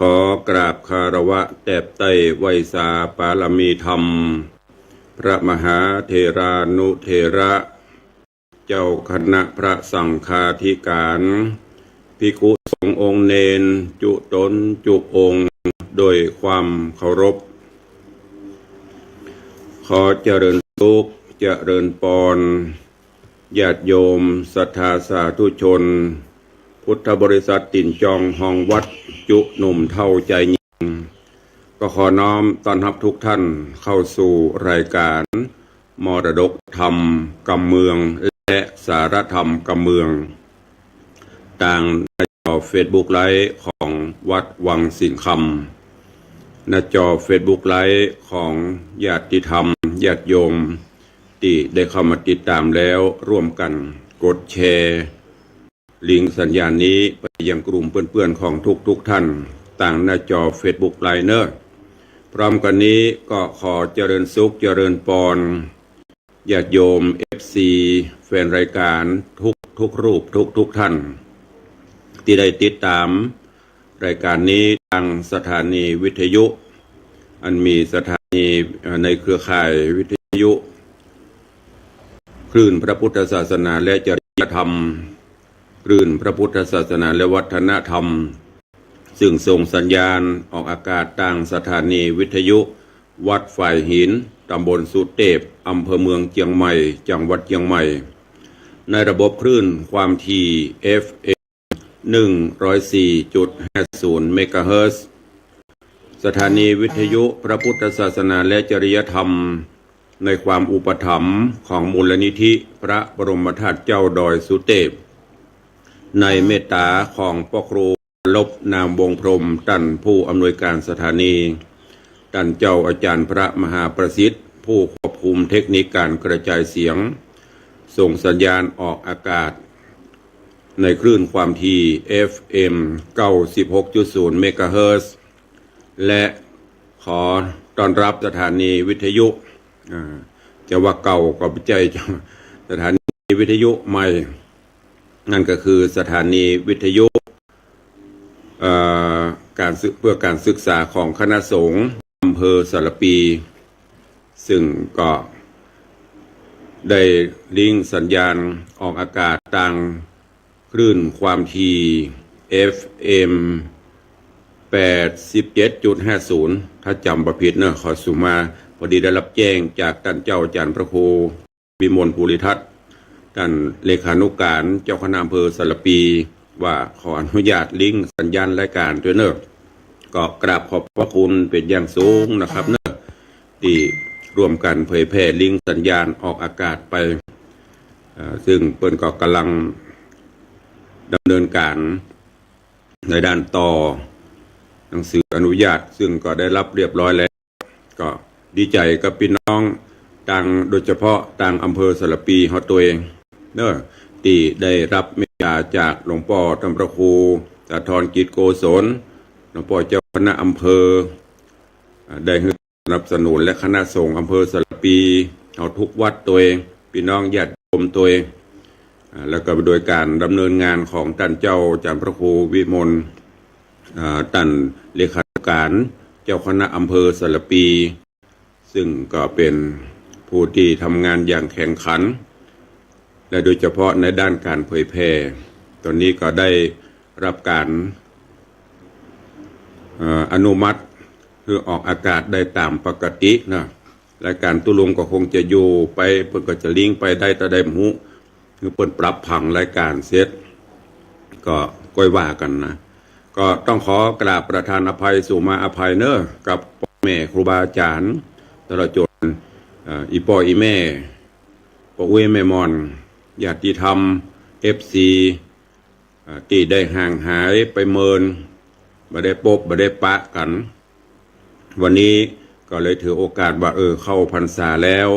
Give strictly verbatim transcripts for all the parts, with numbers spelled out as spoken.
ขอกราบคารวะแตบไต้ไหว้สาปารมีธรรม พระมหาเถรานุเถระ เจ้าคณะพระสังฆาธิการ ภิกขุสงฆ์องค์เณรจุ๊ต๋นจุ๊องค์ ด้วยความเคารพ ขอเจริญสุข เจริญปอน ญาติโยมศรัทธาสาธุชน พุทธบริษัทติ่นจองฮองวัด จุ๊หนุ่มเฒ่าจายญิง ก็ขอน้อมต้อนรับทุกท่านเข้าสู่รายการมรดกธรรมกำเมือง และสาระธรรมกำเมือง ตางหน้าจอเฟซบุ๊กไลฟ์ของวัดวังสิงห์คำ หน้าจอเฟซบุ๊กไลฟ์ของญาติธรรม ญาติโยม ตี้ได้เข้ามาติดต๋ามแล้ว ร่วมกั๋นกดแชร์ลิงก์สัญญาณนี้ไปยังกลุ่มเปื้อนๆ ของทุกๆ ท่าน ตางหน้าจอเฟซบุ๊กไลฟ์เน่อ พร้อมกั๋นนี้ก็ขอเจริญสุข เจริญปอน ญาติโยม เอฟซี แฟนรายการทุกๆ รูป ทุกๆ ท่าน ตี้ได้ติดต๋ามรายการนี้ตางสถานีวิทยุ อันมีสถานี เอ่อ ในเครือข่ายวิทยุ คลื่นพระพุทธศาสนาและจริยธรรม คลื่นพระพุทธศาสนาและวัฒนธรรม ซึ่งส่งสัญญาณออกอากาศตางสถานีวิทยุวัดฝายหิน ตำบลสุเตพ อำเภอเมืองเจียงใหม่ จังหวัดเจียงใหม่ ในระบบคลื่นความถี่ เอฟเอ็ม หนึ่งร้อยสี่จุดห้าศูนย์ เมกะเฮิรตซ์ สถานีวิทยุพระพุทธศาสนาและจริยธรรม ในความอุปถัมภ์ของมูลนิธิพระบรมธาตุเจ้าดอยสุเตพ ในเมตต๋าของพระครู เคารพนามวงศ์พรหม ต้านผู้อำนวยการสถานี ต้านเจ้าอาจารย์พระมหาประสิทธิ์ ผู้ควบคุมเทคนิคการกระจายเสียง ส่งสัญญาณออกอากาศ ในคลื่นความถี่ เอฟเอ็ม เก้าสิบหกจุดศูนย์ เมกะเฮิรตซ์ และขอต้อนรับสถานีวิทยุ อ่า จะว่าเก่าก็บ่ใจ้ สถานีวิทยุใหม่ นั่นก็คือสถานีวิทยุ เอ่อ การศึก- เพื่อการศึกษาของคณะสงฆ์อำเภอสารภี ซึ่งก็ได้ลิงก์สัญญาณออกอากาศตางคลื่นความถี่ เอฟเอ็ม แปดสิบเจ็ดจุดห้าศูนย์ ถ้าจ๋ำบ่ผิดเนาะ ขอสุมา พอดีได้รับแจ้งจากต้านเจ้าอาจารย์พระครู วิมลภูริทัศน์ ต้านเลขานุการเจ้าคณะอำเภอสารภี ว่าขออนุญาตลิงก์สัญญาณรายการตวยเน่อ ก็กราบขอบพระคุณเป๋นอย่างสูงนะครับเน่อ ตี้ร่วมกั๋นเผยแผ่ลิงก์สัญญาณออกอากาศไป เอ่อ ซึ่งเปิ้นก็ก่ำลังดำเนินก๋านในด้านต่อหนังสืออนุญาต ซึ่งก็ได้รับเรียบร้อยแล้ว ก็ดีใจ๋กับปี้น้องตาง โดยเฉพาะตางอำเภอสารภีเฮาตวยเน่อ ตี้ได้รับเมตต๋าจากหลวงป้อต้านพระครูสาธรกิจโกศล หลวงป้อเจ้าคณะอำเภอ อ่า ได้หื้อสนับสนุน และคณะสงฆ์อำเภอสารภีเฮาทุกวัดตวย ปี้น้องญาติโยมตวย อ่า แล้วก็โดยก๋านดำเนินงานของต้านเจ้าอาจารย์พระครูวิมล อ่า ต้านเลขานุการเจ้าคณะอำเภอสารภี ซึ่งก็เป๋นผู้ตี้ทำงานอย่างแข็งขัน และโดยเฉพาะในด้านก๋านเผยแผ่ ต๋อนนี้ก็ได้รับก๋าน เอ่อ อนุมัติหื้อออกอากาศได้ต๋ามปกติเนาะ รายก๋านตุ๊ลุงก็คงจะอยู่ไป เปิ้นก็จะลิงก์ไปได้เต้าใดบ่ฮู้ หื้อเปิ้นปรับผังรายก๋านเสร็จ ก็ก้อยว่ากั๋นนะ ก็ต้องขอกราบประทานอภัย สุมาอภัยเน่อ กับป้อแม่ครูบาอาจ๋ารย์ ตลอดจ๋น เอ่อ อี่ป้ออี่แม่ ป้ออุ๊ยแม่หม่อน ญาติธรรม เอฟซี อ่า ตี้ได้ห่างหายไปเมิน บ่ได้ปบบ่ได้ปะกั๋น วันนี้ก็เลยถือโอกาสว่า เออ เข้าพรรษาแล้ว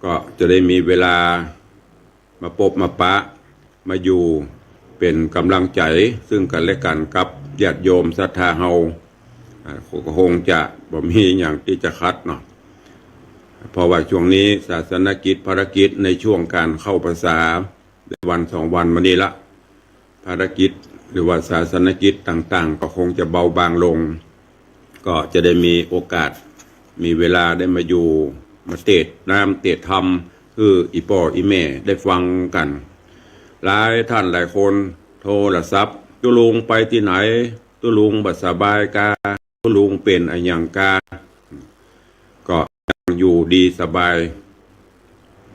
ก็จะได้มีเวลามาปบมาปะ มาอยู่เป๋นก๋ำลังใจ๋ซึ่งกั๋นและกั๋นกับญาติโยมศรัทธาเฮา อ่า ก็คงจะบ่มีหยังตี้จะขัดเนาะ เพราะว่าช่วงนี้ศาสนกิจภารกิจในช่วงก๋านเข้าพรรษา ได้วันสองวันมานี่ละ ภารกิจ หรือว่าศาสนกิจต่างๆ ก็คงจะเบาบางลง ก็จะได้มีโอกาส มีเวลาได้มาอยู่ มาเตสน์น้ำเตสน์ธรรม หื้ออี่ป้ออี่แม่ได้ฟังกั๋น หลายท่านหลายคนโทรศัพท์ ตุ๊ลุงไปตี้ไหน ตุ๊ลุงบ่สบายกา ตุ๊ลุงเป๋นอะหยังกา ก็ยังอยู่ดีสบาย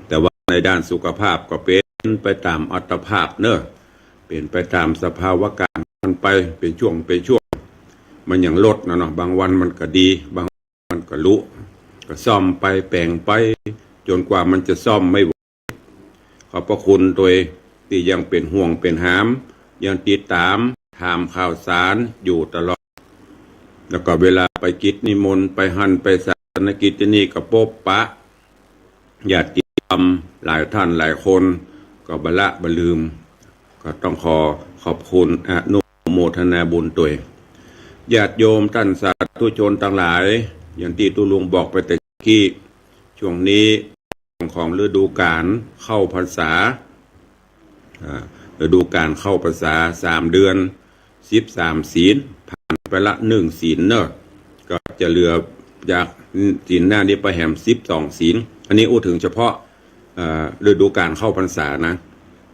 แต่ว่าในด้านสุขภาพก็เป๋นไปต๋ามอัตภาพเนาะ เป๋นไปต๋ามสภาวะก๋ารณ์มันไป เป๋นช่วงเป๋นช่วง เหมือนอย่างรถน่ะเนาะ บางวันมันก็ดี บางวันมันก็ลุ ก็ซ่อมไปแป๋งไป จ๋นกว่ามันจะซ่อมไม่ไหว ขอบพระคุณตวยตี้ยังเป๋นห่วงเป๋นหาม ยังติดต๋าม ถามข่าวสารอยู่ตลอด แล้วก็เวลาไปกิจนิมนต์ ไปหั้นไปศาสนกิจตี้นี่ก็ปบปะญาติธรรมหลายท่านหลายคน ก็บ่ละบ่ลืม ก็ต้องขอขอบคุณอนุโมทนาบุญตวย ญาติโยมต้านสาธุชนตังหลาย อย่างตี้ตุ๊ลุงบอกไปแต่กี้ ช่วงนี้ ของฤดูก๋ารเข้าพรรษา อ่า ฤดูก๋ารเข้าพรรษาสามเดือน สิบสามศีล ผ่านไปละหนึ่งศีลเนาะ ก็จะเหลือจากศีลหน้านี้ไปแหมสิบสองศีล อันนี้อู้เถิงเฉพาะ อ่า ฤดูก๋ารเข้าพรรษานะ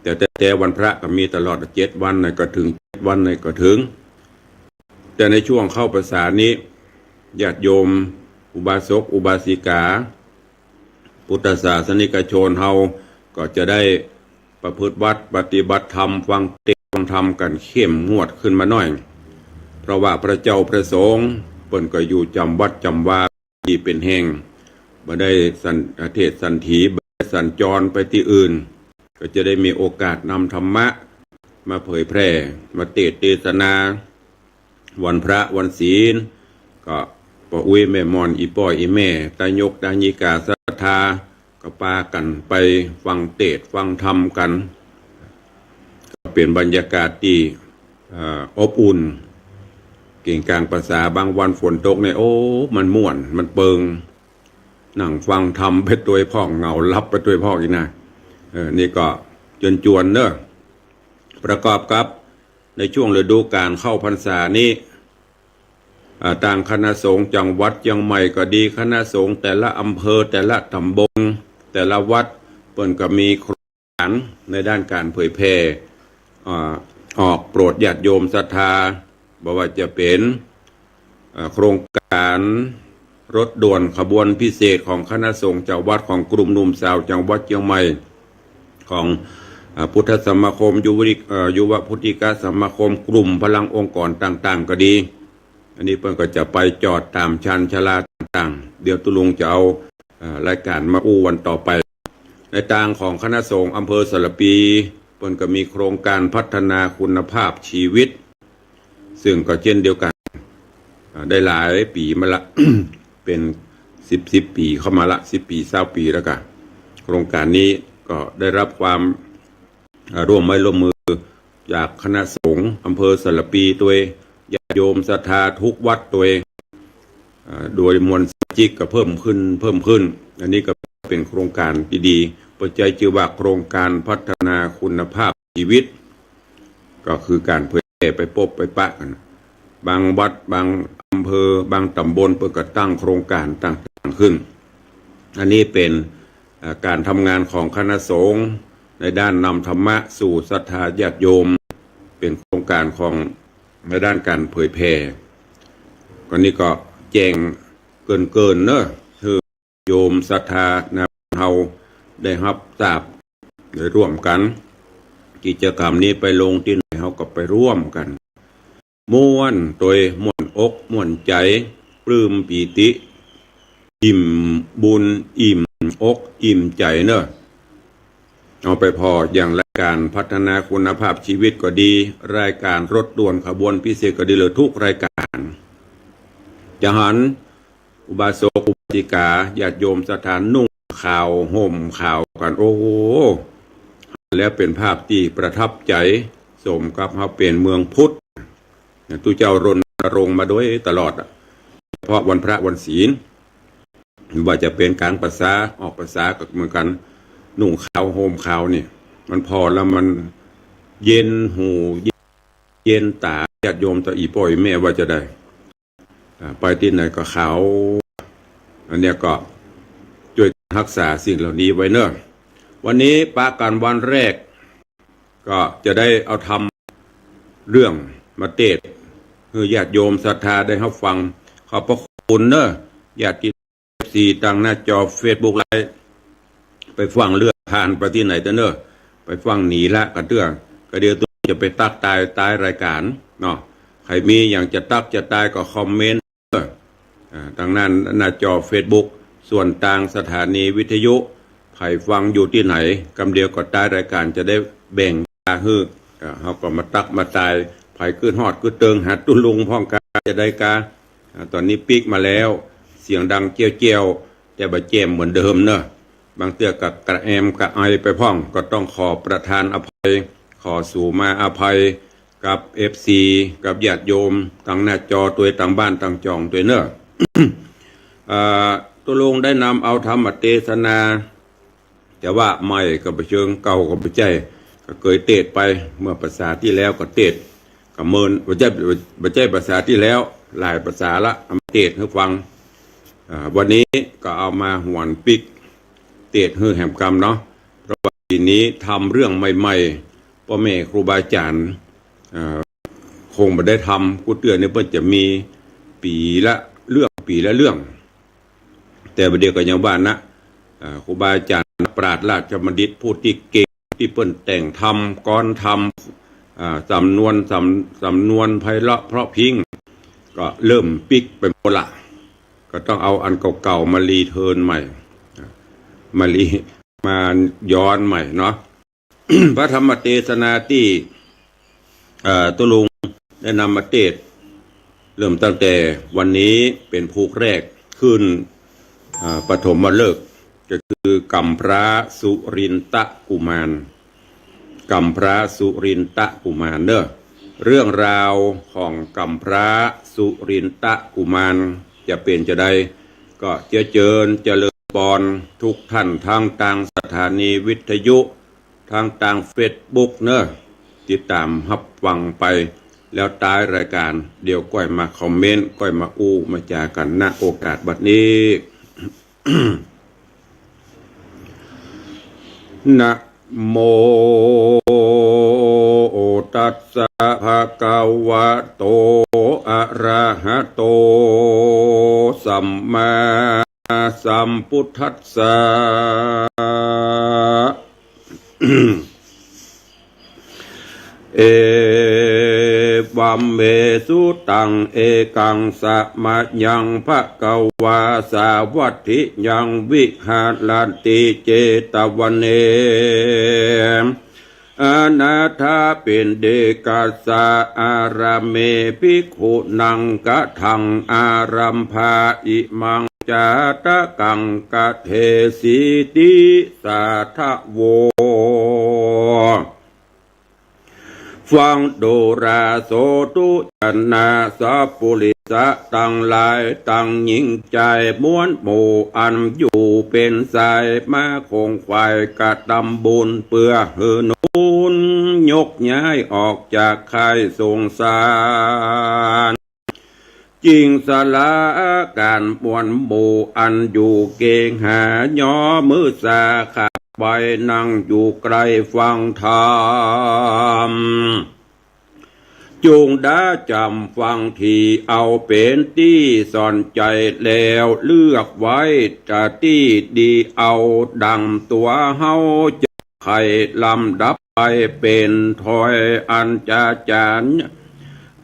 แต่ แต่ แต่วันพระก็มีตลอด เจ็ดวันน่ะก็เถิง เจ็ดวันน่ะก็เถิง แต่ในช่วงเข้าพรรษานี้ ญาติโยม อุบาสก อุบาสิกา พุทธศาสนิกชนเฮา ก็จะได้ประพฤติวัตรปฏิบัติธรรม ฟังเตสน์ฟังธรรมกั๋นเข้มงวดขึ้นมาหน้อย เพราะว่าพระเจ้าพระสงฆ์เปิ้นก็อยู่จ๋ำวัดจ๋ำวา ตี้เป๋นแห่ง บ่ได้สัญ เทศน์สันถี บ่ได้สัญจรไปตี้อื่น ก็จะได้มีโอกาสนำธรรมะมาเผยแผ่ มาเตสน์เตสนา วันพระวันศีล ก็ป้ออุ๊ยแม่หม่อน อี่ป้ออี่แม่ ตายกตายิกาศรัทธา ก็ปากั๋นไปฟังเตสน์ฟังธรรมกั๋น ก็เป๋นบรรยากาศตี้ เอ่อ อบอุ่น เก่งกลางภาษา บางวันฝนตกเนี่ย โอ้ มันม่วน มันเปิง นั่งฟังธรรมไปตวยพ่อง เหงาหลับไปตวยพ่องอีกนะ เออ นี่ก็เจิญจวนเนาะ ประกอบกับในช่วงฤดูก๋ารเข้าพรรษานี้ อ่า ตางคณะสงฆ์จังหวัดเจียงใหม่ก็ดี คณะสงฆ์แต่ละอำเภอ แต่ละต๋ำบล แต่ละวัด เปิ้นก็มีโครงก๋านในด้านก๋านเผยแผ่ อ่า ออกโปรดญาติโยมศรัทธา บ่ว่าจะเป๋น อ่า โครงก๋านรถด่วนขบวนพิเศษของคณะสงฆ์จังหวัด ของกลุ่มหนุ่มสาวจังหวัดเจียงใหม่ ของ อ่า พุทธสมาคม ยุวนิก เอ่อ ยุวพุทธิกสมาคม กลุ่มพลังองค์กรต่างๆ ก็ดี อันนี้เปิ้นก็จะไปจอดต๋ามชานชาลาต่างๆ เดี๋ยวตุ๊ลุงจะเอา เอ่อ รายก๋านมาอู้วันต่อไป ในตางของคณะสงฆ์อำเภอสารภี เปิ้นก็มีโครงก๋านพัฒนาคุณภาพชีวิต ซึ่งก็เจ้นเดียวกั๋น อ่า ได้หลายปี๋มาละ เป๋นสิบ สิบปี๋เข้ามาละ สิบปี๋ ซาวปี๋แล้วกะ โครงก๋านนี้ก็ได้รับความ อ่า ร่วมไม้ร่วมมือจากคณะสงฆ์อำเภอสารภีตวย ญาติโยมศรัทธาทุกวัดตวย อ่า โดยมวลสมาชิกก็เพิ่มขึ้น เพิ่มขึ้น อันนี้ก็เป๋นโครงก๋านตี้ดี เปิ้นใจ๊จื้อว่าโครงก๋านพัฒนาคุณภาพชีวิต ก็คือก๋านเผยแผ่ไปปบไปปะกั๋น บางวัด บางอำเภอ บางต๋ำบล เปิ้นก็ตั้งโครงก๋านต่างๆ ขึ้น อันนี้เป๋น อ่า ก๋านทำงานของคณะสงฆ์ในด้านนำธรรมะสู่ศรัทธาญาติโยม เป๋นโครงก๋านของในด้านก๋านเผยแผ่ ก็นี่ก็แจ้งเกริ่นๆ เนาะ หื้อโยมศรัทธาเฮาได้ฮับทราบ ได้ร่วมกั๋น กิจกรรมนี้ไปลงตี้ไหนเฮาก็ไปร่วมกั๋น ม่วนตวย ม่วนอกม่วนใจ๋ ปลื้มปีติ อิ่มบุญ อิ่มอกอิ่มใจ๋เนาะ เอาไปผ่ออย่างรายก๋านพัฒนาคุณภาพชีวิตก็ดี รายก๋านรถด่วนขบวนพิเศษก็ดี หรือทุกรายก๋าน จะหันอุบาสกอุบาสิกา ญาติโยมศรัทธานุ่งขาวห่มขาวกั๋น โอ้โห แล้วเป๋นภาพตี้ประทับใจ๋ สมกับเฮาเป๋นเมืองพุทธ ตุ๊เจ้ารณรงค์มาโดยตลอดอะ เฉพาะวันพระวันศีล ว่าจะเป๋นก๋างพรรษา ออกพรรษาก็เหมือนกั๋น นุ่งขาวห่มขาวนี่ มันผ่อแล้วมันเย็นหูเย็น เย็นต๋า ญาติโยมต๋า อี่ป้ออี่แม่ว่าจะใด อ่า ไปตี้ไหนก็ขาว อันเนี้ยก็จ้วยกั๋นฮักษาสิ่งเหล่านี้ไว้เน่อ วันนี้ปะกั๋นวันแรก ก็จะได้เอาธรรมเรื่องมาเตสน์ หื้อญาติโยมศรัทธาได้ฮับฟัง ขอบพระคุณเน่อ ญาติโยม เอฟซี ตางหน้าจอเฟซบุ๊กไลฟ์ ไปฟังเรื่องผ่านไปตี้ไหนเต๊อะเน่อ ไปฟังหนีละกั๋นเตื้อ ก็เดี๋ยวตุ๊จะไปตั๊กตายต๋ายรายก๋านเนาะ ใผมีอย่างจะตั๊กจะตายก็คอมเมนต์เน่อ อ่า ตางนั้นหน้าจอเฟซบุ๊ก ส่วนตางสถานีวิทยุ ใผฟังอยู่ตี้ไหน กำเดียวก็ต๋ายรายก๋านจะได้แบ่งเวลาหื้อ อ่า เฮาก็มาตั๊กมาตาย ใผกึ๊ดฮอดกึ๊ดเติงหาตุ๊ลุงพ่องกา จะได้กา อ่า ต๋อนนี้ปิ๊กมาแล้ว เสียงดังเจี๊ยวๆ แต่บ่แจ่มเหมือนเดิมเน่อ บางเตื้อก็กระแอมกระไอไปพ่อง ก็ต้องขอประทานอภัย ขอสูมาอภัยกับ เอฟซี กับญาติโยมตางหน้าจอตวย ตางบ้านตางจ่องตวยเน่อ อ่า ตุ๊ลุงได้นำเอาธรรมเตสนา แต่ว่าใหม่ก็บ่เจิง เก่าก็บ่ใจ้ ก็เกยเตสน์ไป เมื่อภาษาตี้แล้วก็เตสน์ ก็เมิน บ่ใจ้ บ่ใจ้ภาษาตี้แล้ว หลายภาษาละ เอามาเตสน์หื้อฟัง อ่า วันนี้ก็เอามาหวนปิ๊กเตสน์หื้อแหมกำเนาะ เพราะว่าปี๋นี้ธรรมเรื่องใหม่ๆ ป้อแม่ครูบาอาจ๋ารย์ อ่า คงบ่ได้ทำ กู้เตื้อนี่เปิ้นจะมีปี๋ละเรื่อง ปี๋ละเรื่อง แต่บ่าเดี่ยวก็ยังว่านะ อ่า ครูบาอาจ๋ารย์ปราชญ์ราชบัณฑิตผู้ตี้เก่ง ตี้เปิ้นแต่งธรรม กลอนธรรม อ่า สำนวน สำ สำนวนไพเราะเพราะพริ้ง ก็เริ่มปิ๊กไปหมดละ ก็ต้องเอาอันเก่าๆ มารีเทิร์นใหม่ อ่า มารี มาย้อนใหม่เนาะ พระธรรมเตสนาตี้ เอ่อ ตุ๊ลุงได้นำมาเตสน์ เริ่มตั้งแต่วันนี้เป๋นผูกแรกขึ้น อ่า ปฐมฤกษ์ ก็คือก๋ำพร้าสุรินทกุมาร ก๋ำพร้าสุรินทกุมารเน่อ เรื่องราวของก๋ำพร้าสุรินทกุมารจะเป๋นจาใด ก็เจียเจิญเจริญปอนทุกท่าน ทั้งตางสถานีวิทยุ ทั้งตางเฟซบุ๊กเน่อ ติดต๋ามฮับฟังไป แล้วต๋ายรายก๋าน เดี๋ยวก้อยมาคอมเมนต์ ก้อยมาอู้มาจ๋ากั๋น ณ โอกาสบัดนี้ นะโมตัสสะ ภะคะวะโต อะระหะโต สัมมาสัมพุทธัสสะ เอวัมเมสุตัง เอกังสะมะยัง ภะคะวา สาวัตถิยัง วิหะระติ เจตวะเน อนาถะปิณฑิกัสสะ อารามเม ภิกขุนัง กะถัง อารัมภา อิมัง จาตะกัง กะเทสีติ สาธะโว ฟังดูราโสธุ ชนะสัปปุริสะตังหลาย ตังญิงจายมวลหมู่ อันอยู่เป๋นสาย มาขงขวายกระตำบุญ เปื้อหื้อหนุนยกย้ายออกจากข่ายสงสาร จิ่งสละก๋านมวลหมู่ อันอยู่เกหา ย่อมือสาขาไป นั่งอยู่ใก้ฟังธรรม จุ่งได้จ๋ำฟังตี้ เอาเป๋นตี้สนใจ๋แล้ว เลือกไว้ตะตี้ดีเอา ดั่งตั๋วเฮาจะ ใค่ลำดับไปเป๋นถ้อย อันจะจารย์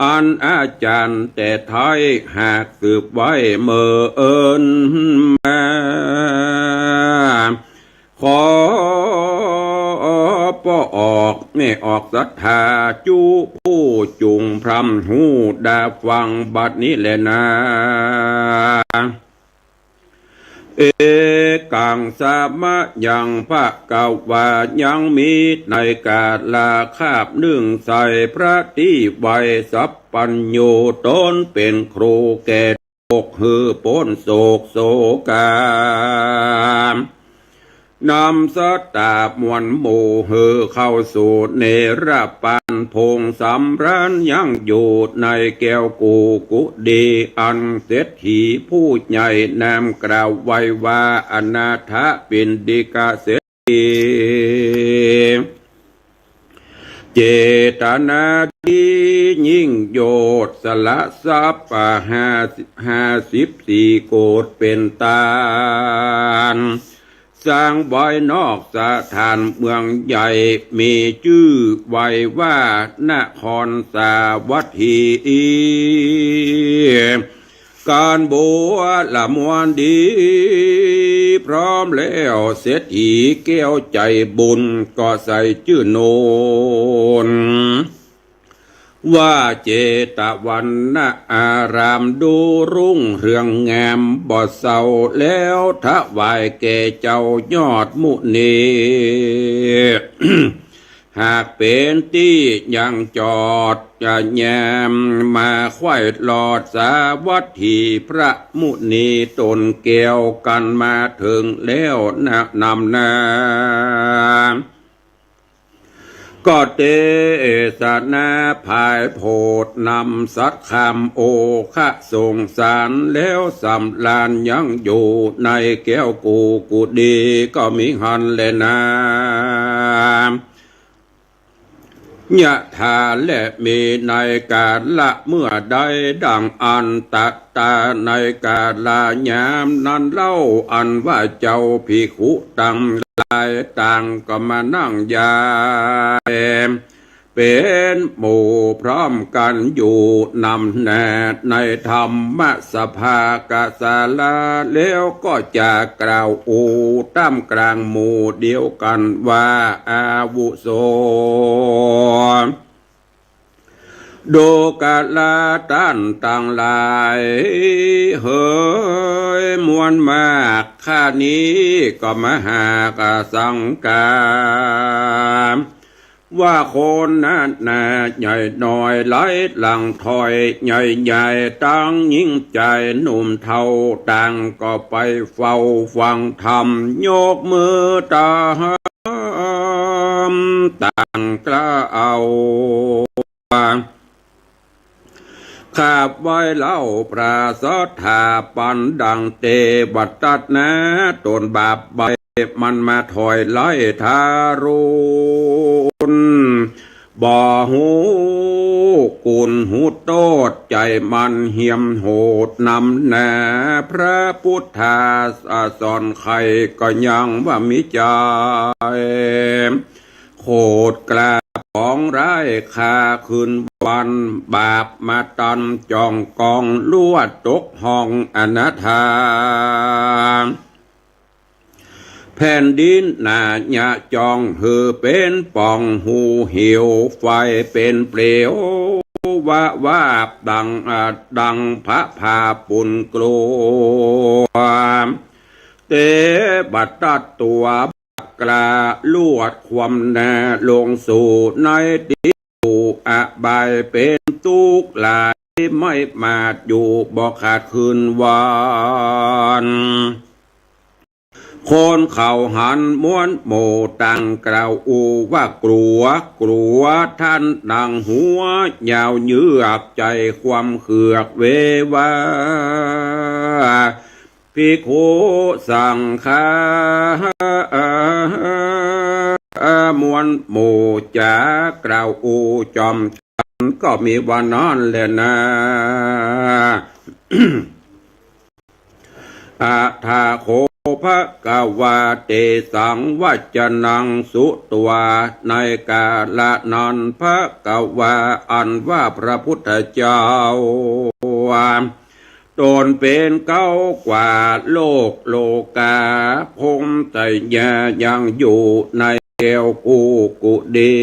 อันอาจ๋ารย์แต่ไท้ หากสืบไว้เมินมา ขอป้อออกแม่ออกศรัทธา จุผู้จุ่งพร่ำฮู้ดาฟังบัดนี้แลนา เอกังสะมะยัง ภะคะวา ยังมีในกาละคาบนึ่งใส่ พระตี้ไหวสัพพัญญู ต๋นเป๋นครูแก่โลก หื้อป๊นโศกโศกา นำสัตตะมวลหมู่ หื้อเข้าสู่เนรปาน ผงสำราญยังอยู่ในแก้วกูกุดี อันเศรษฐีผู้ใหญ่นามกล่าวไว้ว่า อนาถปิณฑิกเศรษฐี เจตนาดียิ่งโยชน์ สละทรัพย์ห้า ห้าสิบสี่โกฏเป็นตาน สร้างไว้นอกสถานเมืองใหญ่ มีจื้อไว้ว่านครสาวัตถี ก๋านบัวละมวลดี พร้อมแล้วเศรษฐีแก้วใจบุญ ก็ใส่จื้อโนน ว่าเจตวันนาราม ดูรุ่งเรืองงามบ่เศร้า แล้วถวายแก่เจ้ายอดมุนี หากเป๋นตี้ยังจอดจะแยมมาใคว่หลอดสาวัตถี พระมุนีตนแก้วกั๋นมาเถิงแล้วนะนำนา ก็เตสนาผายโผดนำสัตย์คำโอคะสงสาร แล้วสำราญยังอยู่ในแก้วกูกุดี ก็มีหั้นแลนา ยะถาและมีในกาละเมื่อใดดังอันตะตา ในกาละยามนั้นเล่า อันว่าเจ้าภิกขุตังหลายต่างก็มานั่งยาย เป๋นหมู่พร้อมกั๋นอยู่นำนา ในธรรมสภากศาลา แล้วก็จะกล่าวอู้ต้ามกลางหมู่เดียวกั๋นว่า อาวุโส ดูกราต้านตังหลายเหย มวลมากข้านี้ก็มาหากสังกา ว่าคนนานาใหญ่น้อยหลายหลังถ้อย ใหญ่ใหญ่ตังยิ่งใจ๋หนุ่มเฒ่าต่างก็ไปเฝ้าฟังธรรม ยกมือตามต่างกล่าว ขาบไหว้เล่าพระสัตถาปันดังเตวตัตนา ตนบาปใบมันมาถ้อยไล่ทารุณ บ่ฮู้กุณฮู้โต้ษ ใจ๋มันเหี่ยมโหดนำนา พระพุทธาสอนใค่ก็ยังว่ามีใจ๋ โขดกราบของร้ายข้าคืนวัน บาปมาตันจ่องกอง ลวดตกห้องอนาถา แผ่นดินหนาหยะจ่องหื้อเป๋นป่อง หูหิวไฟเป๋นเปลว วะวาบดัง อ่า ดังพระพาปุณกลัว เตวตัตตัว กล้าลวดความหน้าลงสู่ในดิน อยู่อบายเป๋นตุ๊กข์หลาย ไม่มาดอยู่บ่ขาดคืนวัน คนเขาหันมวลหมู่ต่างกล่าวอู้ว่ากลัว กลัวท่านดังหัวยาวเยือก ใจ๋ความเคืองเววา ภิกขุสังฆา มวลหมู่จ๋ากล่าวอู้จอมกั๋น ก็มีว่านั้นแลนา อะถาโข ภะคะวา เตสัง วัจจนัง สุตวา ในกาละนั้น ภะคะวา อันว่าพระพุทธเจ้า ตนเป๋นเก๊ากว่าโลกโลกา พรหมจรรยายังอยู่ในแก้วกูกุดี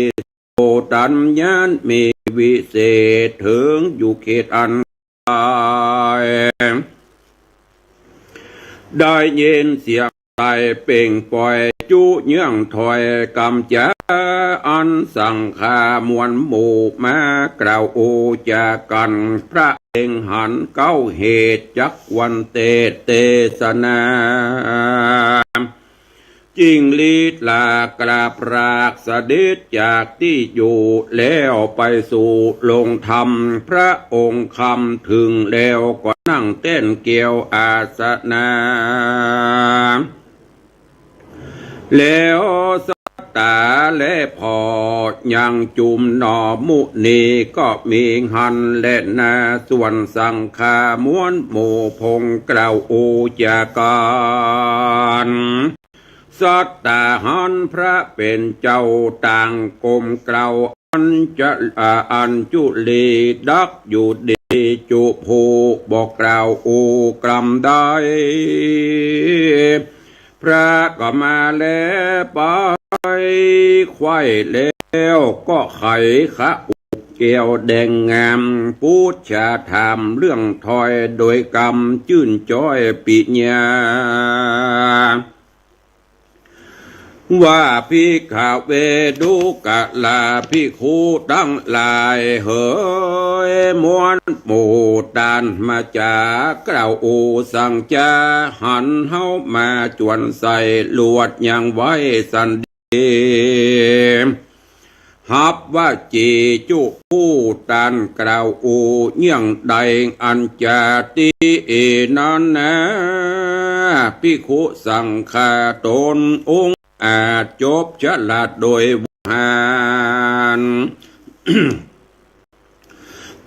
โสตัญญาณมีวิเศษเถิงอยู่เขตอันไกล ได้ยินเสียงไตรเปล่งปล่อยจุเยื่องถ้อยกำจ๋า อันสังฆามวลหมู่มากล่าวอู้จ๋ากั๋น พระเล็งหันเก๊าเหตุจักควรเตสน์เตสนา จิงหรีดลากราบราบเสด็จจากตี้อยู่ แล้วไปสู่โรงธรรม พระองค์คำถึงแล้วก็นั่งแต้นแก้วอาสนะ แล้วสัตตาแลผ่อยังจุมหนอ มุนีก็มีหั้นแลนา ส่วนสังฆาม้วนหมู่พงกล่าวโอจากัน สัตตาหันพระเป๋นเจ้าต่างกรมเกล้า อัญจะ อ่า อัญจุลีดักอยู่ดี จุผู้บอกกล่าวโอกรำได้ พระก็มาแลไปไขว้แล้วก็ไขขะอุบแก้วแดงงาม ปูชาถามเรื่องถ้อยโดยกำจื้นจ้อยปิญญา ว่าภิกขเว ดูกราภิกขุตังหลายเหย ม้วนหมู่ต้านมาจา กล่าวโอสังจา หันเฮามาจวนใส่ ลวดยังไว้สันดี ฮับวจีจุผู้ต้านกล่าวโอเยี่ยงใด อันจาตี้นั้นนา ภิกขุสังฆาตนองอาจจบฉลาดโดยวิหาร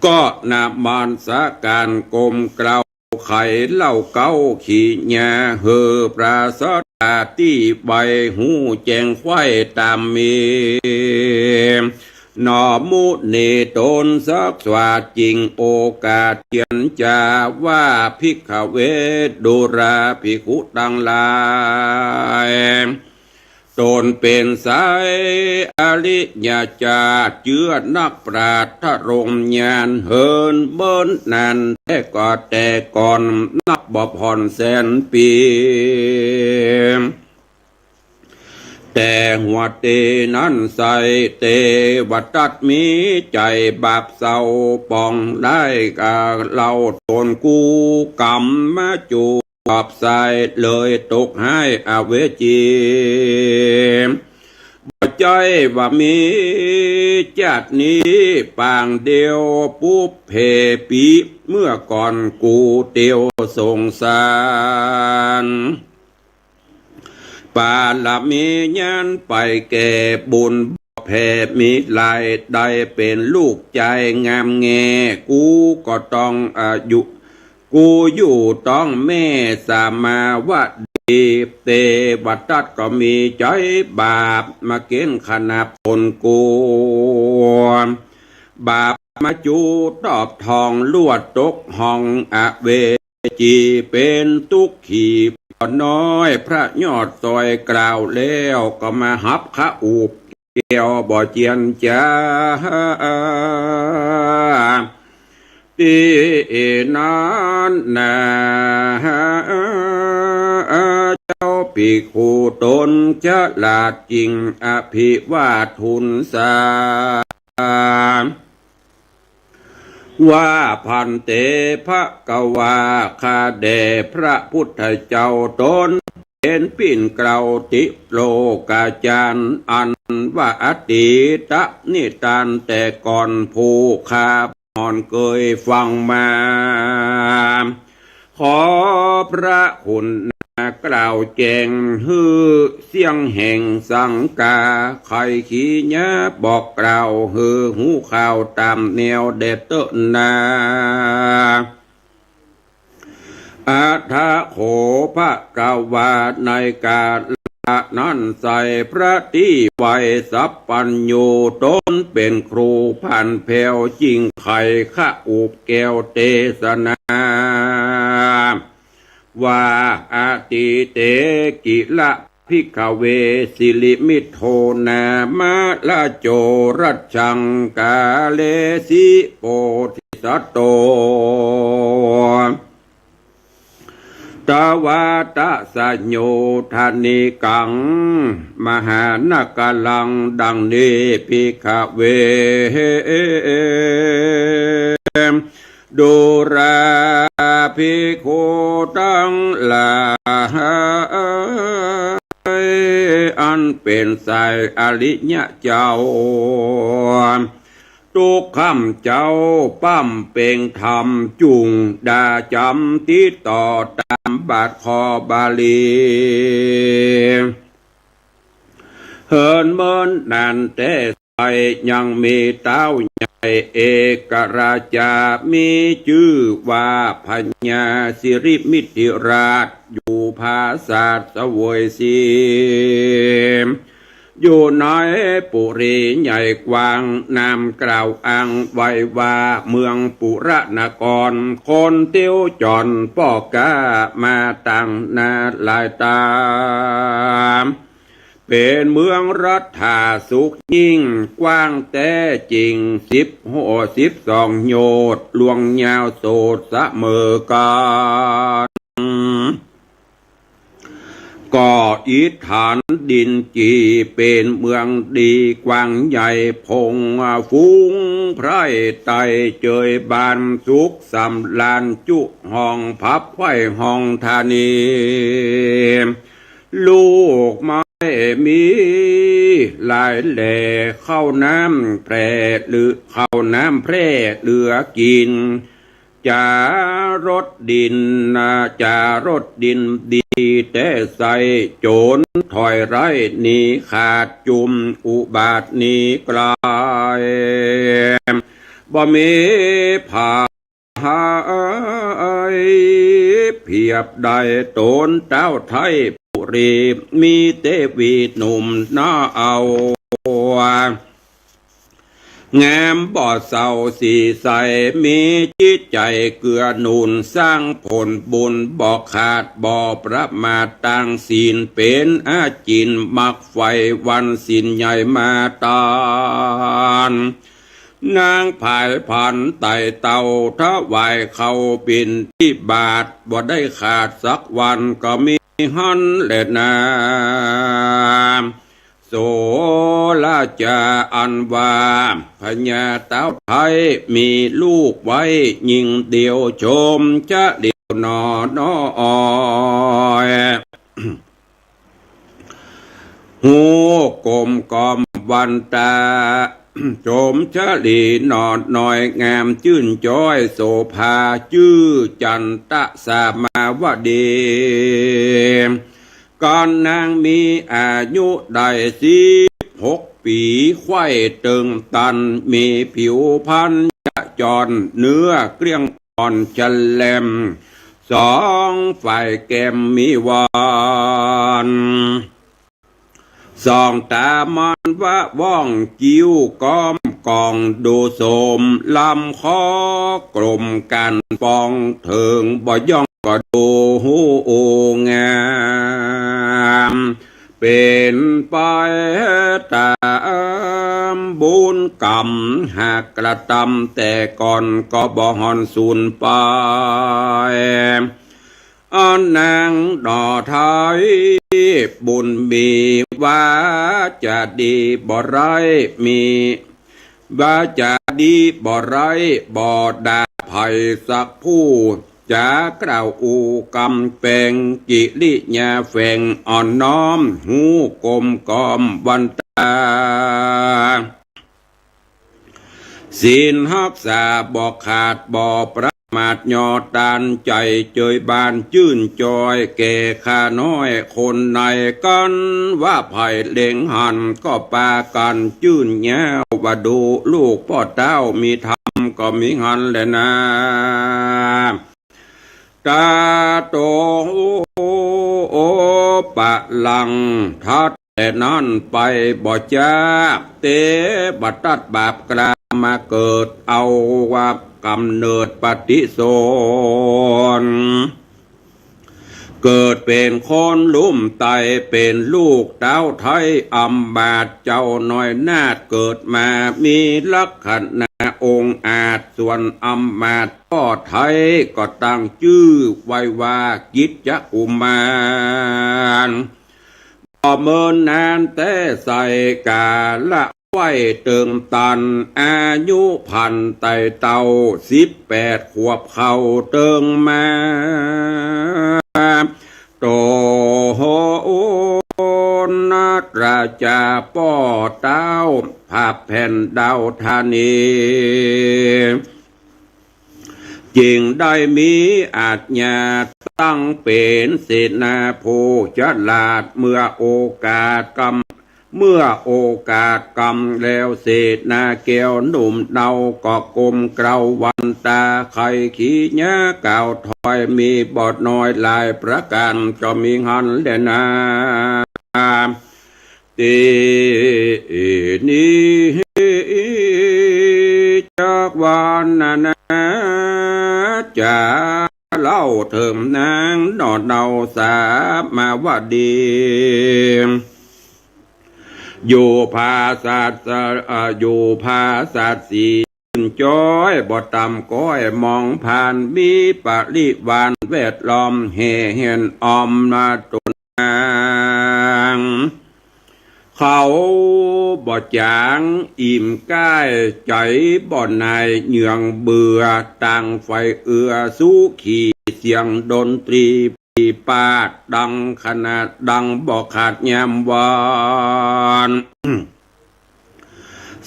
ก็นมัสก๋านกรมเกล้า ไขเล่าเก๊าขีญา หื้อพระสัตตาตี้ใบฮู้แจ้งไขว้ต๋ามมี หนอมุนีต๋นสักษาจิงโอกาสเจียนจา ว่าภิกขเว ดูราภิกขุตังหลาย ต๋นเป๋นสายอริยะจา เจื้อนักปราชญ์ทรงญาณ เหินเมินนานแต๊ก็แต่ก่อน นับบ่ผ่อนแสนปี๋ แต่หัวตี้นั้นใส่ เตวทัตมีใจ๋บาปเศร้าปองร้าย กาเล่าต๋นกู้กรรมมาจุ บาปใส่เลยตกฮ้ายอเวจี บ่ใจ้ว่ามีจาตินี้ปางเดียว ปุพเพปีเมื่อก่อนกูเตียวสงสาร ปารมีญาณไปแก่บุญ บ่แผ่มีหลาย ได้เป๋นลูกจายงามแง กูก็ต้องอายุ กูอยู่ต้องแม่สามาวดี เตวทัตก็มีใจ๋บาปมาเก๋ณฑ์ขนาบต๋นกู บาปมาจูตอบทอง ลวดตกห้องอเวจี เป๋นตุ๊กขี ป้อน้อยพระยอดซอยกล่าวแล้ว ก็มาฮับขะอุบแก้วบ่เจียนจา ตี้นั้นนา เจ้าภิกขุต๋นฉลาดจิง อภิวาททูลสา ว่า ภันเต ภะคะวา ข้าแด่พระพุทธเจ้า ต๋นเป๋นปิ้นเกล้าติโลกาจารย์ อันว่าอตีตนิทานแต่ก่อนผู้ข้า อ่อนเกยฟังมา ขอพระคุณนากล่าวแจ้งหื้อเสี้ยงแห่งสังกา ไขขีญาบอกกล่าวหื้อฮู้ข่าวต๋ามแนวแด่เต๊อะนา อะถะโข ภะคะวา ในกาละนั้นไส้ พระตี้ไวสัพพัญญู ต๋นเป๋นครูผ่านแผ้ว จิ่งไขขะอุบแก้วเตสนา ว่า อะตีเต กิละ ภิกขเว สิริมิตโท นามะระโจ รัชชัง กาเลสิ โพธิสัตโต ตวาตะสะโยธนิกัง มหานกรัง ดังนี้ ภิกขเว ดูราภิกขุตังหลาย อริยะเจ้า ตุ๊กค่ำเจ๊าป้ำเป่งธรรมจุ่ง ดาจ๋ำติดต่อต๋ามบาทคอบาลี เหินเมินนานแต๊ใส ยังมีเต๊าใหญ่เอกราชา มีจื้อว่าพญาสิริมิถิราช อยู่ผาสาทเสวยศรี อยู่ในปุรีใหญ่กว้าง นามกล่าวอ้างไว้ว่าเมืองปุระนคร คนเตียวจ๋อนป้อก๊ามาตั้งนาหลายต๋า เป๋นเมืองรัฐาสุขยิ่ง กว้างแต๊จิ่ง สิบห้อ สิบสองโยชน์ ลวงยาวโสดเสมอกั๋น ก็อิฐานดินจี เป๋นเมืองดีกว้างใหญ่ พงฝูงไพร่ไต่เจยบาน สุขสำราญจุห้อง ผับไพร่ห้องธานี ลูกไม้มีหลายแหล่ เข้าน้ำแพร่หรือ เข้าน้ำแพร่เหลือกิ๋น จ๋ารถดินนา จ๋ารถดินดีแต๊ใส โจ๋รถอยไล่หนีขาดจุม อุบาทหนีไกล บ่มีภัยเปียบใด ต๋นเต๊าไทยปุรี มีเตวีหนุ่มหน้าเอา งามบ่เศร้าสีใส มีจิตใจ๋เกื้อหนุน สร้างผลบุญบ่ขาดบ่ประมาท ตั้งศีลเป๋นอาจิน มักใฝ่วันศีลใหญ่มาตาน นางผายผันไต่เต้า ถวายข้าวบิณฑบาต บ่ได้ขาดสักวัน ก็มีหั้นแหละนา โสราจาอันว่า พญาเต๊าไทยมีลูกไว้ยิ่งเดียว โฉมเฉลียวหนอน้อย ฮู้กลมกล่อมวันตา โฉมเฉลียวหนอน้อย งามจื้นจ๊อยโสภา จื้อจันตะสามาวดี ก่อนนางมีอายุได้สิบหกปี๋ ใค่เติ่งตัน มีผิวพรรณจะจอน เนื้อเกลี้ยงอ่อนฉ่ำแหลม สองฝ่ายแก้มมีวัน ส่องต๋ามันวะว่อง คิ้วก้อมกองดูโสม ลำคอกลมก้านป่อง เถิงบ่ย่องก็ดูฮู้งาม เป๋นไปต๋ามบุญกรรม หากกระตำแต่ก่อน ก็บ่ห่อนสูญไป อันนางหน่อไทยบุญมี วาจ๋าดีบ่ร้าย มีวาจ๋าดีบ่ร้าย บ่ด่าใผสักผู้ จ๋ากล่าวอู้กำแปง กิริยาแฝงอ่อนน้อม ฮู้กลมกล่อมวันตา ศีลฮักษาบ่ขาดบ่ประมาท ยอดตานใจ๋เจยบานจื้นจ๊อย แก่ข้าน้อยคนใน กันว่าใผเล็งหัน ก็ปากั๋นจื้นเย้า ว่าดูลูกป้อเต๊ามีธรรม ก็มีหั้นแหละนา ตาโตโอปะลัง ถัดแต่นั้นไปบ่จาก เตบ่ตัดบาปกล้า มาเกิดเอาว่ากำเนิดปฏิสน เกิดเป๋นคนลุ่มไต้ เป๋นลูกเต๊าไทยอำมาตย์ เจ้าน้อยนาฏเกิดมา มีลักษณะองอาจ ส่วนอำมาตย์ป้อไทย ก็ตั้งจื้อไว้ว่ากิจจกุมาร บ่เมินนานแต๊ใส กาละไขว้เติ่งตัน อายุพรรณไต่เต้า สิบแปดขวบเข้าเติ่งมา โตนตรา จาป้อเต๊า ผาแผ่นดาวธานี จึงได้มีอาจญาตั้งเป๋นเสนาผู้ฉลาด เมื่อโอกาสกำ เมื่อโอกาสกำแล้ว เสนาแก้วหนุ่มเนาก็ก้มเกล้าวันตา ใค่ขี้เยียะกล่าวถ้อย มีบ่น้อยหลายประก๋าน ก็มีหั้นแลนา ตี้นี้จักวรรณนา จะเล่าเถิงนางหน่อเนาสามาวดี อยู่ผาสัตว์ เอ่อ อยู่ผาสัตว์สีจ้อย บ่ต่ำก้อยมองผ่าน มีปริวารแวดล้อมแห่แหนอ้อมมาตนนาง เขาบ่จ๋างอิ่มก้าย ใจ๋บ่หน่ายเหยื่องเบื่อ ต่างใฝ่เอื้อสุขี เสียงดนตรีปีปาดดังขนาด ดังบ่ขาดยามวัน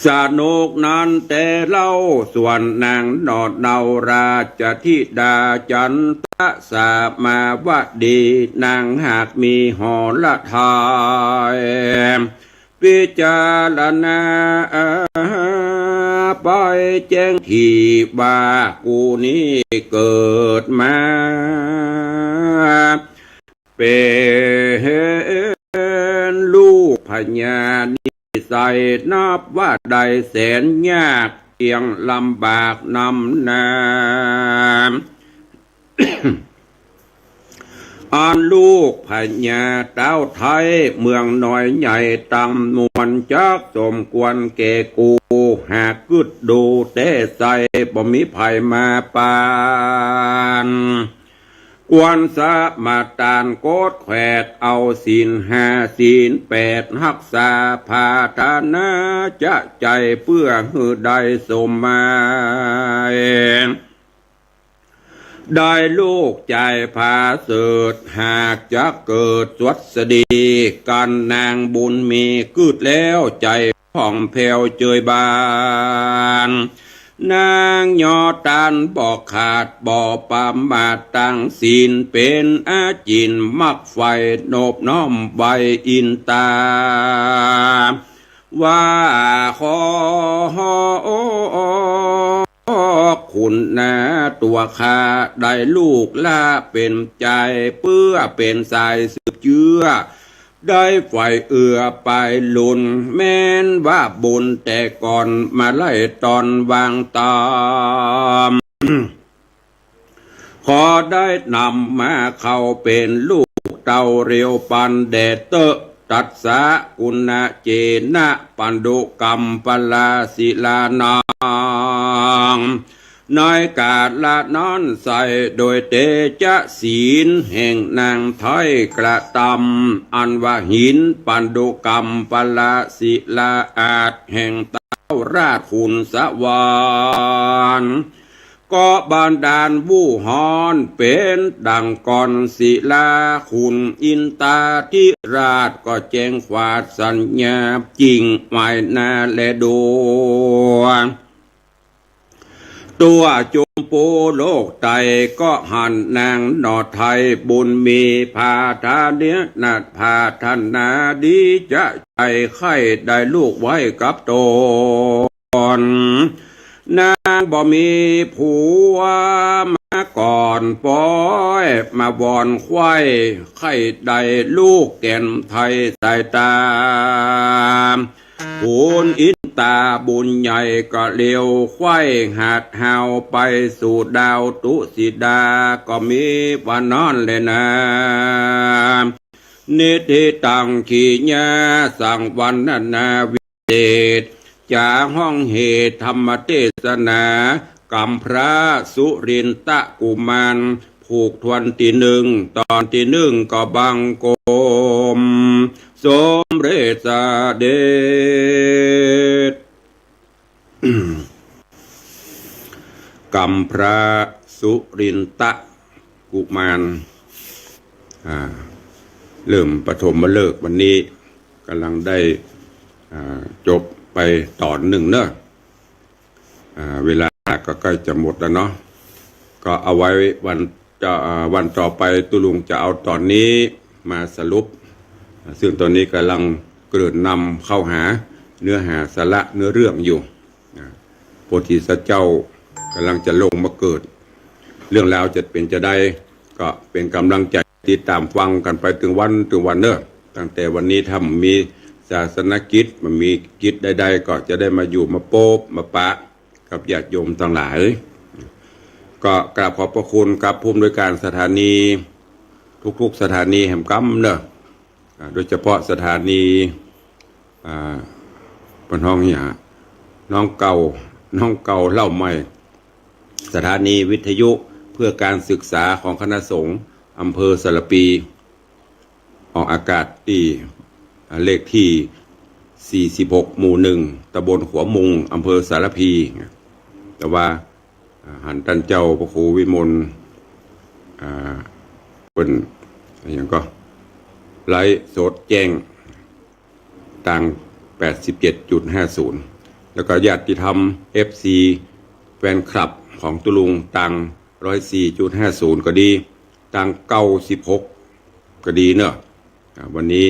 สนุกนั้นแต่เล่า ส่วนนางหน่อเนาราชธิดาจันทสามาวดี นางหากมีหรทัย พิจารณาไปแจ้งทีว่า กูนี้เกิดมา เป๋นลูกพญา นิสัยนับว่าได้แสนยากเข็ญลำบากนำหน้า อันลูกพญาเต๊าไท้ เมืองน้อยใหญ่ตังมวล จักสมควรแก่กู หากกึ๊ดดูแต๊ใส่ บ่มีใผมาปาน ควรสมาตานกดแขวด เอาศีลห้าศีลแปด ฮักษาภาวนาจะใจ๋ เปื้อหื้อได้สมหมาย ได้ลูกใจ๋ผาเสริฐ หากจะเกิดสวัสดี กั๋นนางบุญมี กึ๊ดแล้วใจ๋ผ่องแผ้วเจิยบาน นางยอต้านบ่ขาด บ่ประมาทตังศีล เป๋นอาจิณ มักใฝ่นบน้อมไหว้อินตา ว่าขอ ขุนนาตั๋วข้าได้ลูกละเป๋นใจ๋ เปื้อเป๋นสายสืบเจื้อ ได้ใฝ่เอื้อไปลุน แม้นว่าบุญแต่ก่อนมาไล่ตอนวางตาม ขอได้นำมาเข้าเป๋นลูกเต้าเร็วปันแด่เต๊อะ ตัสสะกุณะเจนะ ปันดุกัมปะละศิลานัง ในกาละนั้นไส้ โดยเตจะศีลแห่งนางไท้กระตำ อันว่าหินปันดุกัมปะละศิลาอาจแห่งเต๊าราชขุนสวรรค์ ก็บันดาลบู่ฮ้อนเป๋นดั่งก่อน ศิลาขุนอินตาธิราชก็แจ้งขวาดสัญญา จิ่งไหว้หน้าแลดู ตั๋วจุมปูโลกไต้ก็หันนางหน่อไท้บุญมี ผาทาเนยะผาถนาดีจะใจ๋ใค่ได้ลูกไว้กับตน นางบ่มีผัวมาก่อน ปอยมาวอนใคว่ใค่ได้ลูกแก่นไท้สายตา ขุนอินตาบุญใหญ่ก็เลียวใคว่หาดหาวไปสู่ดาวตุสิดา ก็มีว่านั้นแลนา นิทธิตังขีญาสังวรรณนาวิเศษ จ๋าฮ้องเหตุธรรมเตสนา ก๋ำพระสุรินทะกุมาร ผูกถ้วนตี้นึ่ง ต๋อนตี้นึ่งก็บังคม สมเร็จเสด็จ ก๋ำพระสุรินทะกุมาร อ่า เริ่มปฐมฤกษ์วันนี้ กำลังได้ อ่า จบไปต๋อนนึ่งเนาะ อ่า เวลาก็ใก้จะหมดแล้วเนาะ ก็เอาไว้วันจะ อ่า วันต่อไปตุ๊ลุงจะเอาต๋อนนี้มาสรุป อ่า ซึ่งต๋อนนี้กำลังเกริ่นนำเข้าหาเนื้อหาสาระเนื้อเรื่องอยู่ อ่า โพธิสัตว์เจ้ากำลังจะลงมาเกิด เรื่องราวจะเป๋นจาใด ก็เป๋นก๋ำลังใจ๋ติดต๋ามฟังกั๋นไปเถิงวันเถิงวันเนาะ ตั้งแต่วันนี้ถ้ามีศาสนกิจ มันมีกิจใดๆ ก็จะได้มาอยู่มาปบมาปะกับญาติโยมตังหลาย ก็กราบขอบพระคุณกับผู้อำนวยการสถานี ทุกๆ สถานีแหมกำเนาะ อ่า โดยเฉพาะสถานี อ่า ปะน้องเนี่ย น้องเก่า น้องเก่าเล่าใหม่ สถานีวิทยุเพื่อการศึกษาของคณะสงฆ์อำเภอสารภี ออกอากาศตี้ อ่า เลขที่ สี่สิบหก หมู่หนึ่ง ตำบลขัวมุง อำเภอสารภี แต่ว่า อ่า หันต้านเจ้าพระครูวิมล อ่า เปิ้นอะหยังก็ ไลฟ์สดแจ้งตาง แปดสิบเจ็ดจุดห้าศูนย์ แล้วก็ญาติธรรม เอฟซี แฟนคลับของตุ๊ลุงตาง ร้อยสี่จุดห้าศูนย์ ก็ดี ตาง เก้าสิบหก ก็ดีเนาะ อ่า วันนี้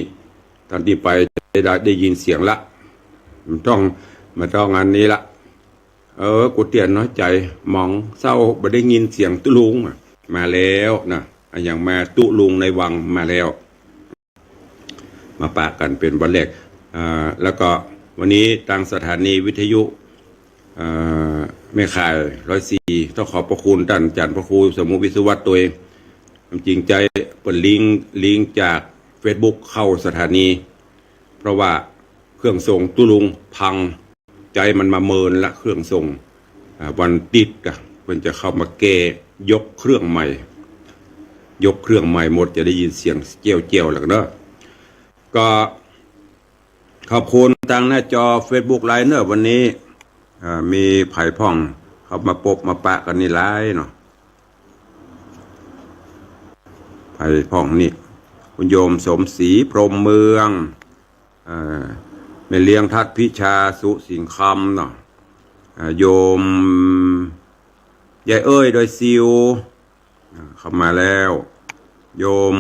ต้านนี้ไปจะได้ ได้ยินเสียงละ มันต้อง มันต้องอันนี้ละ เออ กูเตี้ยน้อยใจ๋ หมองเศร้าบ่ได้ยินเสียงตุ๊ลุงอะ มาแล้วนะ อะหยังมา ตุ๊ลุงในวังมาแล้ว มาปะกั๋นเป๋นวันแรก อ่า แล้วก็วันนี้ตางสถานีวิทยุ อ่า แม่ข่าย ร้อยสี่ ต้องขอบพระคุณต้านอาจ๋ารย์พระครูสมุห์ วิศวัตร ตวย ความจริงใจ๊เปิ้นลิงก์ ลิงก์จากเฟซบุ๊กเข้าสถานี เพราะว่าเครื่องส่งตุ๊ลุงพัง ใจ๊มันมาเมินละเครื่องส่ง อ่า วันติ๊ดกะ เปิ้นจะเข้ามาแก้ ยกเครื่องใหม่ ยกเครื่องใหม่หมด จะได้ยินเสียงเจี้ยวๆ แล้วเนาะ ก็ขอบคุณตางหน้าจอเฟซบุ๊กไลฟ์เนาะ วันนี้ อ่า มีใผพ่องเข้ามาปบมาปะกั๋นนี่หลายเนาะ ใผพ่องนี่ คุณโยมสมศรี พรหมเมือง อ่า แม่เลี้ยงทัดพิชา สุสิงห์คำเนาะ อ่า โยมยายเอ้ย ดอยซิว อ่า เข้ามาแล้ว โยม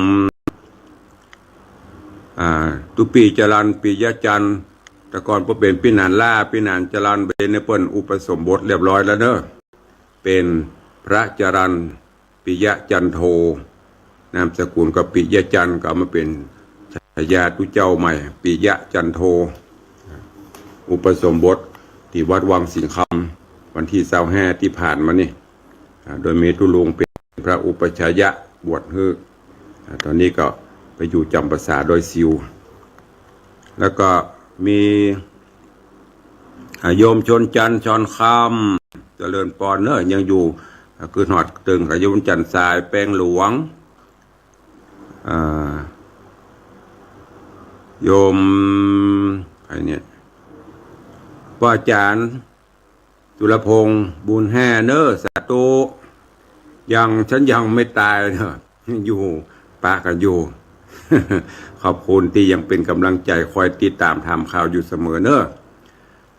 อ่า ตุ๊ปี้จรัญ ปิยะจันทร์ แต่ก่อนเปิ้นเป๋นปี้หนานล่า ปี้หนานจรัญ ไปในเปิ้นอุปสมบทเรียบร้อยแล้วเนาะ เป๋นพระจรัญ ปิยะจันโท นามสกุลก็ปิยะจันทร์ ก็เอามาเป๋นฉายาตุ๊เจ้าใหม่ ปิยะจันโท อุปสมบทตี้วัดวังสิงห์คำ วันตี้ซาวห้าตี้ผ่านมานี่ อ่า โดยมีตุ๊ลุงเป๋นพระอุปัชฌายะบวชหื้อ อ่า ต๋อนนี้ก็ไปอยู่จ๋ำปราสาทดอยซิว แล้วก็มี อ่า โยมชนจันทร์ ชอนคำ เจริญปอนเนาะ ยังอยู่ อ่า คือหอดตึงกับโยมจันทร์สาย แปงหลวง อ่า โยม ใผเนี่ย ป้อจ๋ารย์ จุลพงษ์ บุญแห่เนาะ สาธุ ยัง ฉันยังไม่ตายเนาะ อยู่ ปะกั๋นอยู่ ขอบคุณตี้ยังเป๋นก๋ำลังใจ๋ คอยติดต๋ามถามข่าวอยู่เสมอเนาะ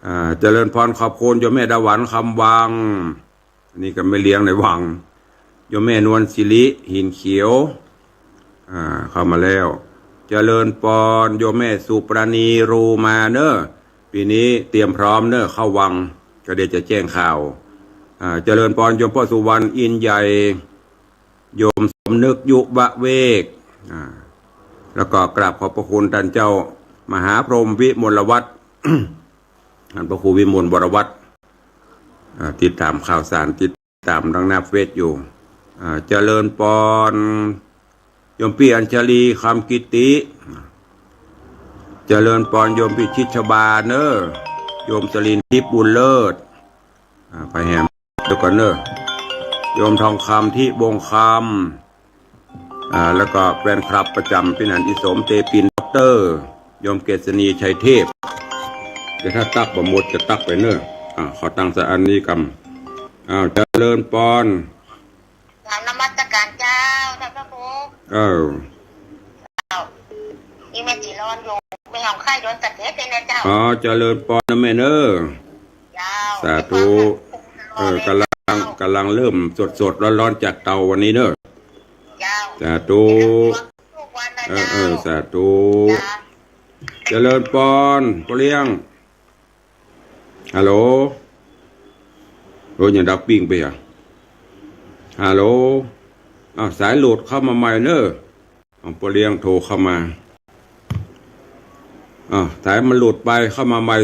อ่า เจริญปอน ขอบคุณโยมแม่ดาหวัน คำวัง นี่ก็แม่เลี้ยงในวัง โยมแม่นวลสิริ หินเขียว อ่า เข้ามาแล้ว เจริญปอน โยมแม่สุปราณี รูมาเนาะ ปี๋นี้เตรียมพร้อมเนาะ เข้าวัง ก็เดี๋ยวจะแจ้งข่าว อ่า เจริญปอน โยมป้อสุวรรณ อินใหญ่ โยมสมนึก ยุวเวก อ่า แล้วก็กราบขอบพระคุณต้านเจ้ามหาพรหมวิมลวัฒน์ ต้านพระครูวิมลวรวัฒน์ อ่า ติดต๋ามข่าวสาร ติดต๋ามตางหน้าเฟซอยู่ อ่า เจริญปอน โยมปี้อัญชลี คำกิติ เจริญปอน โยมปี้ชิดชบาเนาะ โยมสลินทิพย์ บุญเลิศ อ่า ไปแหมเดียวกั๋นเนาะ โยมทองคำ ทิวงศ์คำ อ่า แล้วก็แฟนคลับประจ๋ำปี้หนาน อีสม เตปิน ด็อกเตอร์ โยมเกษณี ชัยเทพ เดี๋ยวถ้าตั๊กบ่หมดจะตั๊กไปเนาะ อ่า ขอตั้งสะอันนี้กำ อ้าว เจริญปอน กราบนมัสการเจ้า ท่านพระครู เออ เจ้า นี่แม่จีร้อนอยู่ แม่ของข้าโยนกระเทศเลยนะเจ้า อ๋อ เจริญปอนนะแม่เนอะ เจ้า สาธุ เออ กำลัง กำลังเริ่มสดๆ ร้อนๆ จากเตาวันนี้เนอะ เจ้า สาธุ ทุกวันนะ เออ เจ้า เออ สาธุ เจ้า เจริญปอน ป้อเลี้ยง ฮัลโหล โอ้ย ยังดับปิ้งไปอ่ะ ฮัลโหล อ้าว สายหลุดเข้ามาใหม่เนอะ ของป้อเลี้ยงโทรเข้ามา อ้าว สายมันหลุดไป เข้ามาใหม่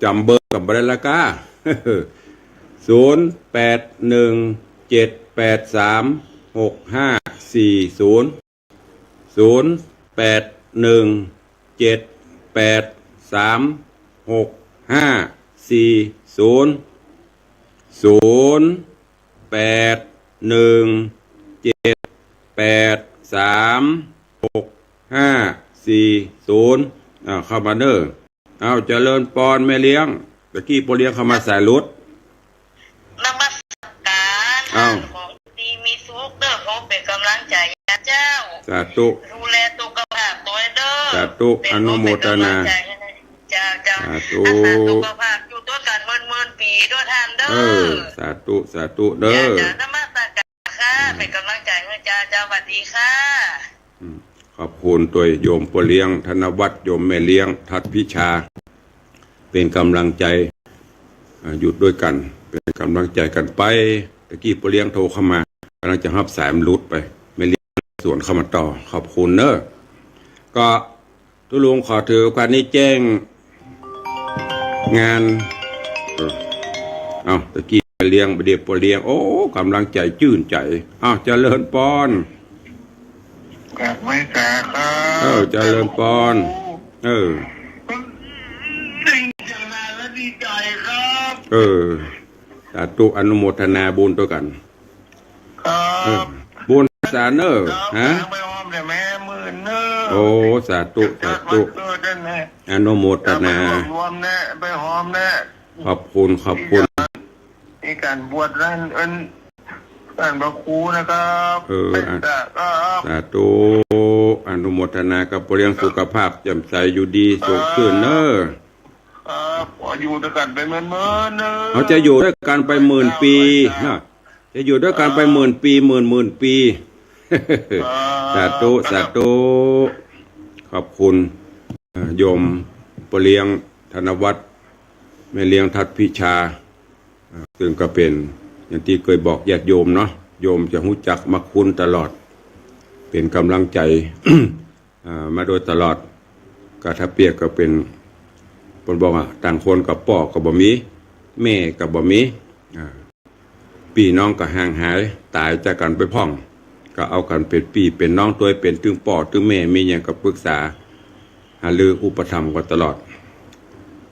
จ๋ำเบอร์ก่อนบ่ได้ละก้า ศูนย์แปดหนึ่งเจ็ดแปดสามหกห้าสี่ศูนย์ ศูนย์แปดหนึ่งเจ็ดแปดสามหกห้าสี่ศูนย์ ศูนย์แปดหนึ่งเจ็ดแปดสามหกห้าสี่ศูนย์ อ่า เข้ามาเนอะ อ้าว เจริญปอนแม่เลี้ยง ตะกี้ป้อเลี้ยงเข้ามาสายหลุด นมัสการ อ้าว ขอดีมีสุขเด้อ ขอเป๋นกำลังใจ๋นะเจ้า สาธุ ดูแลสุขภาพตวยเด้อ สาธุ เป๋น อนุโมทนา เป๋นกำลังใจ๋หื้อ เจ้า เจ้า สาธุ รักษาสุขภาพอยู่ตวยกั๋นเมินๆ ปี๋ตวยต้านเด้อ เออ สาธุ สาธุเด้อ เจ้า เจ้า นมัสการค่ะ อืม เป๋นกำลังใจ๋หื้อเจ้า เจ้า สวัสดีค่ะ อืม ขอบคุณตวยโยมป้อเลี้ยงธนวัฒน์ โยมแม่เลี้ยงทัดพิชา เป๋นกำลังใจ๋ อ่า อยู่ตวยกั๋น เป๋นกำลังใจ๋กั๋นไป ตะกี้ป้อเลี้ยงโทรเข้ามา ก๋ำลังจะฮับสายมันหลุดไป แม่เลี้ยงสวนเข้ามาต่อ ขอบคุณเนอะ ก็ตุ๊ลุงขอถือโอกาสนี้แจ้งงาน เออ เอ้า ตะกี้แม่เลี้ยง บ่าเดี่ยวป้อเลี้ยง โอ้ กำลังใจ๋จื้นใจ๋ อ้าว เจริญปอน กราบไหว้สาครับ เออ เจริญปอน เออ ดีใจครับ เออ สาธุ อนุโมทนาบุญตวยกั๋น ครับ เออ บุญสาเนอะ ครับ ฮะ ไปหอมแต่แม่หมื่นเนอะ โอ้ สาธุ สาธุ วันเกิดนั่นแหละ อนุโมทนา ไปหอมแน่ ไปหอมแน่ ขอบคุณ ขอบคุณ มีก๋านบวชนั่น เอิ้น ท่านพระครูนะครับ เออ อ่ะ สาธุครับ สาธุ อนุโมทนากับป้อเลี้ยง สุขภาพแจ่มใส อยู่ดีสุขชื่นเนอะ ครับ ขออยู่ตวยกั๋นไปเมินๆ เนอะ เขาจะอยู่ตวยกั๋นไปหมื่นปี๋ ครับ นะ จะอยู่ตวยกั๋นไปหมื่นปี๋ หมื่นหมื่นปี๋ ครับ สาธุ สาธุ ขอบคุณ เอ่อ โยมป้อเลี้ยงธนวัฒน์ แม่เลี้ยงทัดพิชา อ่า ซึ่งก็เป๋นอย่างตี้เกยบอกญาติโยมเนาะ โยมจะฮู้จักมักคุ้นตลอด เป๋นกำลังใจ๋ อ่า มาโดยตลอด ก็ถ้าเปรียบก็เป๋น เปิ้นบอกว่า ต่างคนก็ป้อก็บ่มี แม่ก็บ่มี อ่า ปี้น้องก็ห่างหาย ต๋ายจากกั๋นไปพ่อง ก็เอากั๋นเป๋นปี้เป๋นน้องตวย เป๋นตึงป้อตึงแม่ มีหยังก็ปรึกษา หารืออุปถัมภ์กั๋นตลอด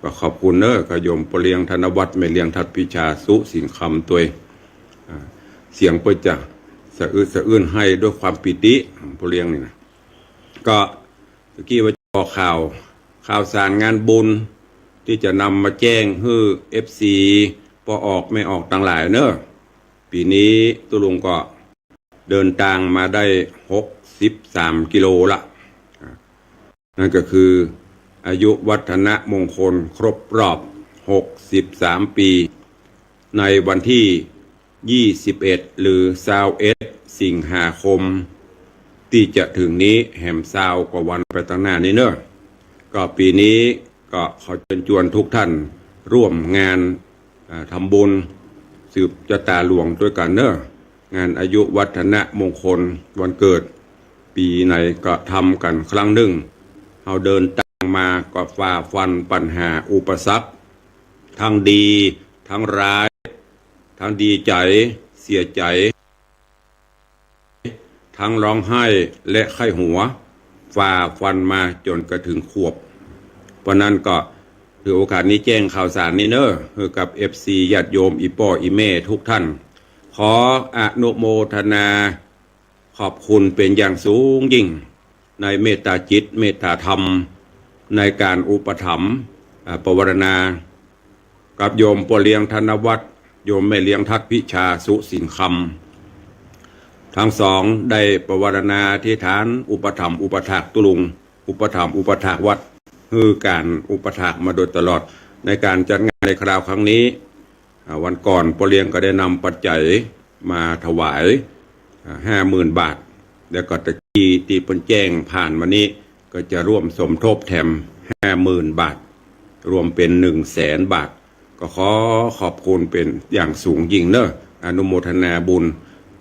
ก็ขอบคุณเนอะ ก็โยมป้อเลี้ยงธนวัฒน์ แม่เลี้ยงทัดพิชา สุสิงห์คำตวย อ่า เสียงเปิ้นจะสะอึกสะอื้นไห้ด้วยความปีติ ป้อเลี้ยงนี่นะ ก็ตะกี้ว่าจะบอกข่าว ข่าวสารงานบุญตี้จะนำมาแจ้งหื้อ เอฟซี ป้อออกแม่ออกตังหลายเนอะ ปี๋นี้ตุ๊ลุงก็ เดินตางมาได้หกสิบสามกิโลละ นั่นก็คืออายุวัฒนมงคลครบรอบหกสิบสามปี๋ ในวันตี้ยี่สิบเอ็ด หรือซาวเอ็ด สิงหาคม ตี้จะเถิงนี้ แหมซาวกว่าวันไปตังหน้านี้เนอะ ก็ปี๋นี้ ก็ขอเจิญจวนทุกท่านร่วมงาน อ่า ทำบุญสืบจะต๋าหลวงตวยกั๋นเนอะ งานอายุวัฒนมงคลวันเกิด ปี๋ไหนก็ทำกั๋นครั้งนึ่ง เฮาเดินตางมาก็ฝ่าฟันปัญหาอุปสรรค ทั้งดี ทั้งร้าย ทั้งดีใจ๋ เสียใจ๋ ทั้งฮ้องไห้และใค่หัว ฝ่าฟันมาจ๋นกระเถิงขวบ เพราะนั้นก็ถือโอกาสนี้แจ้งข่าวสารนี้เนอะ หื้อกับ เอฟซี ญาติโยม อี่ป้ออี่แม่ทุกท่าน ขออนุโมทนาขอบคุณเป๋นอย่างสูงยิ่ง ในเมตต๋าจิต เมตต๋าธรรม ในก๋านอุปถัมภ์ อ่า ปวารณา กับโยมป้อเลี้ยงธนวัฒน์ โยมแม่เลี้ยงทัดพิชา สุสิงห์คำ ตึงสองได้ปวารณาอธิษฐานอุปถัมภ์อุปถากตุ๊ลุง อุปถัมภ์อุปถากวัด หื้อก๋านอุปถัมภ์มาโดยตลอด ในก๋านจัดงานในคราวครั้งนี้ อ่า วันก่อนป้อเลี้ยงก็ได้นำปัจจัยมาถวาย อ่า ห้าหมื่นบาท แล้วก็ตะกี้ตี้เปิ้นแจ้งผ่านมานี้ ก็จะร่วมสมทบแถมห้าหมื่นบาท รวมเป๋นหนึ่งแสนบาท ก็ขอขอบคุณเป๋นอย่างสูงยิ่งเนาะ อนุโมทนาบุญ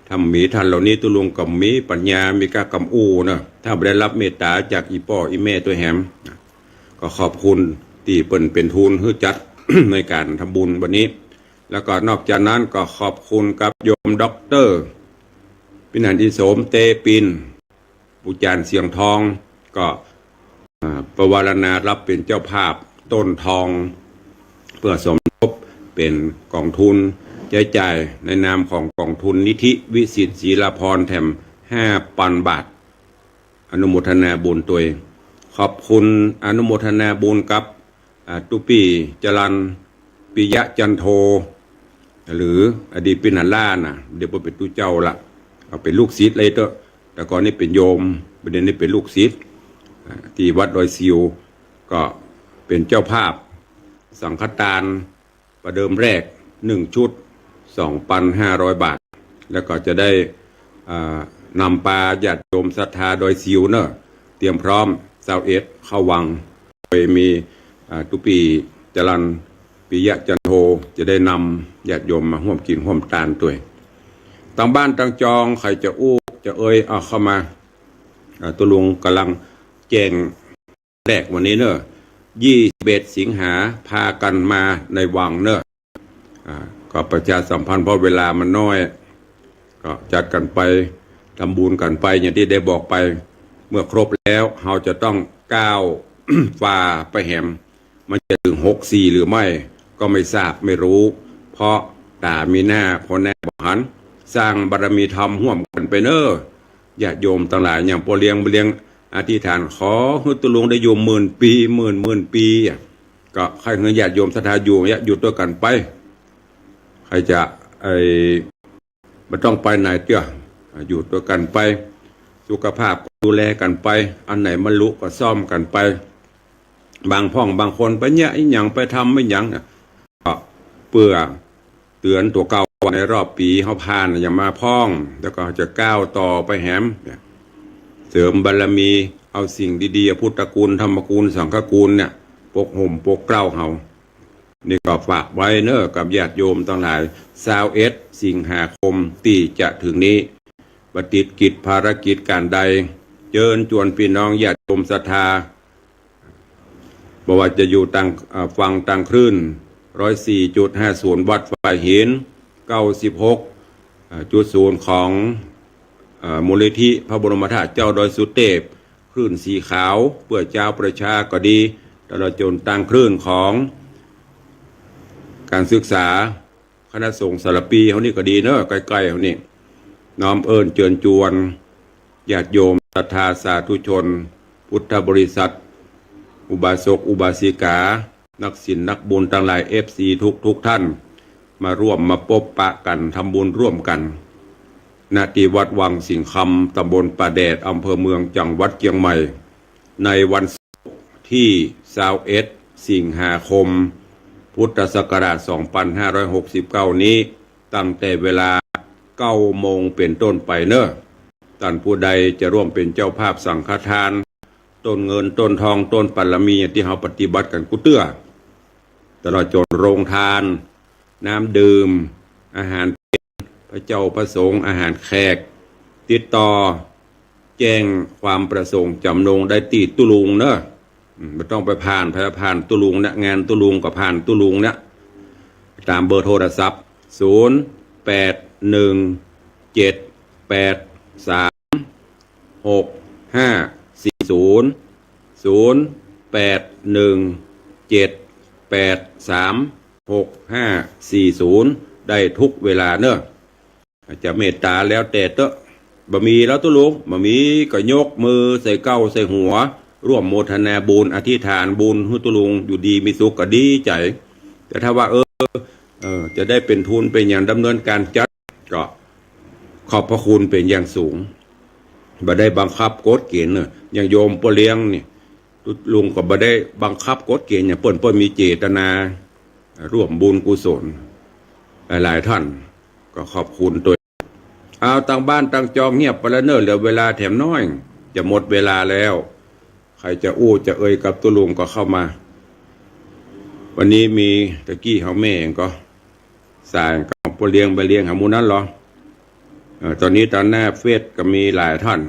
ถ้าบ่มีต้านเหล่านี้ตุ๊ลุงก็บ่มีปัญญา มีก้ากำอู้เนาะ ถ้าบ่ได้รับเมตตาจากอี่ป้ออี่แม่ตวยแหม ก็ขอบคุณตี้เปิ้นเป๋นทุนหื้อจัด ในก๋านทำบุญวันนี้ แล้วก็นอกจากนั้นก็ขอบคุณกับโยมด็อกเตอร์ ปิณหันอินโสม เตปิน ปู่จ๋ารย์เสียงทอง ก็ อ่า ปวารณารับเป๋นเจ้าภาพต้นทอง เปื้อสมทบเป๋นก๋องทุนใจ๊จ่ายในนามของก๋องทุนนิธิวิสิทธิ์ศรีลาภรณ์แถมห้าปันบาท อนุโมทนาบุญตวย ขอบคุณ อนุโมทนาบุญกับ อ่า ตุ๊ปี้จรัญ ปิยะจันโท หรืออดีตปิณหันล่านะ เดี๋ยวบ่เป๋นตุ๊เจ้าละ เอาเป๋นลูกศิษย์เลยเต๊อะ แต่ก่อนนี้เป๋นโยม บ่าเดี่ยวนี้เป๋นลูกศิษย์ อ่า ตี้วัดดอยซิว ก็เป๋นเจ้าภาพสังฆทานประเดิมแรกหนึ่งชุด สองปันห้าร้อยบาท แล้วก็จะได้ อ่า นำปาญาติโยมศรัทธาดอยซิวเนาะ เตรียมพร้อมซาวเอ็ดเข้าวัง โดยมี อ่า ตุ๊ปี้จรัญ ปิยะจันโท จะได้นำญาติโยมมาฮ่วมกิ๋นฮ่วมตานตวย ตางบ้านตางจอง ใผจะอู้จะเอย เอาเข้ามา อ่า ตุ๊ลุงก่ำลังแจ้งแรกวันนี้เนาะ ยี่สิบเอ็ดสิงหา พากั๋นมาในวังเนาะ อ่า ก็ประชาสัมพันธ์เพราะเวลามันน้อย ก็จัดกั๋นไป ทำบุญกั๋นไป อย่างตี้ได้บอกไป เมื่อครบแล้วเฮาจะต้องก้าว ฝ่าไปแหม มันจะเถิงหกสี่หรือไม่ ก็ไม่ทราบไม่ฮู้ เพราะต๋ามีหน้า พ่อหน้าบ่หัน สร้างบารมีธรรมฮ่วมกั๋นไปเนาะ ญาติโยมตังหลาย อย่างป้อเลี้ยง ป้อเลี้ยงอธิษฐาน ขอหื้อตุ๊ลุงได้อยู่หมื่นปี๋ หมื่น หมื่นปี๋อะ ก็ใค่หื้อญาติโยมศรัทธาอยู่เยียะ อยู่ตวยกั๋นไป ใผจะ ไอ้ บ่ต้องไปไหนเตื้อ อยู่ตวยกั๋นไป สุขภาพก็ดูแลกั๋นไป อันไหนมันลุก็ซ่อมกั๋นไป บางพ่องบางคนไปเยียะอิหยัง ไปทำอิหยังน่ะ ก็เปื้อเตื๋อนตั๋วเก่าในรอบปี๋เฮาผ่านน่ะ อย่ามาพ่อง แล้วก็จะก้าวต่อไปแหม เสริมบารมี เอาสิ่งดีๆ พุทธคุณ ธรรมคุณ สังฆคุณเนี่ย ปกห่มปกเกล้าเฮา นี่ก็ฝากไว้เนาะ กับญาติโยมตังหลาย ซาวเอ็ดสิงหาคมตี้จะเถิงนี้ บ่ติดกิจภารกิจก๋านใด เจิญจวนปี้น้องญาติโยมศรัทธา บ่ว่าจะอยู่ตาง อ่า ฟังตางคลื่น ร้อยสี่จุดห้าศูนย์ วัดฝายหิน เก้าสิบหก อ่า จุดศูนย์ ของ อ่า มูลนิธิพระบรมธาตุเจ้าดอยสุเตพ คลื่นสีขาว เปื้อจาวประชาก็ดี ตลอดจ๋นตางคลื่นของก๋านศึกษา คณะสงฆ์สารภีเฮานี่ก็ดีเนาะ ใก้ๆ เฮานี่ น้อมเอิ้นเจิญจวน ญาติโยมศรัทธาสาธุชน พุทธบริษัท อุบาสกอุบาสิกา นักศีลนักบุญตังหลาย เอฟซี ทุกๆ ท่าน มาร่วมมาปบปะกั๋น ทำบุญร่วมกั๋น ณ ตี้วัดวังสิงห์คำ ต๋ำบลป่าแดด อำเภอเมือง จังหวัดเจียงใหม่ ในวันศุกร์ตี้ซาวเอ็ดสิงหาคม พุทธศักราชสองปันห้าร้อยหกสิบเก้านี้ ตั้งแต่เวลาเก้าโมงเป๋นต้นไปเนาะ ต้านผู้ใดจะร่วมเป๋นเจ้าภาพสังฆทาน ต้นเงินต้นทอง ต้นบารมีตี้เฮาปฏิบัติกั๋นกู้เตื้อ ตลอดจ๋นโรงทาน น้ำดื่ม อาหารเพล พระเจ้าพระสงฆ์ อาหารแขก ติดต่อแจ้งความประสงค์จ๋ำนงได้ตี้ตุ๊ลุงเนาะ อืม บ่ต้องไปผ่าน ไปผ่านตุ๊ลุงเนี่ย งานตุ๊ลุงก็ผ่านตุ๊ลุงเนี่ย ต๋ามเบอร์โทรศัพท์ ศูนย์แปดหนึ่งเจ็ดแปดสามหกห้าสี่ศูนย์ ศูนย์แปดหนึ่งเจ็ดแปดสามหกห้าสี่ศูนย์ ได้กู้เวลาเนาะ จะเมตต๋าแล้วแต่เต๊อะ บ่มีแล้วตุ๊ลุง บ่มีก็ยกมือใส่เก๊าใส่หัว ร่วมโมทนาบุญ อธิษฐานบุญหื้อตุ๊ลุงอยู่ดีมีสุขก็ดีใจ๋ แต่ถ้าว่า เออ เออ จะได้เป๋นทุนเป๋นหยังดำเนินก๋านจัด ก็ขอบพระคุณเป๋นอย่างสูง บ่ได้บังคับกฎเก๋ณฑ์เนาะ อย่างโยมป้อเลี้ยงนี่ ลุงก็บ่ได้บังคับกฎเกณฑ์หยังเปิ้น เปิ้นมีเจตนาร่วมบุญกุศล หลายๆ ท่านก็ขอบคุณตวย เอา ตังบ้านตังจอเงียบไปแล้วเน่อ เหลือเวลาแถมน้อย จะหมดเวลาแล้ว ใผจะอู้จะเอ่ยกับตุ๊ลุงก็เข้ามา วันนี้มีตะกี้เฮาแม่ก็สายกับป้อเลี้ยง แม่เลี้ยงหาหมู่นั้นเหรอ เอ่อ ตอนนี้ตางหน้าเฟซก็มีหลายท่าน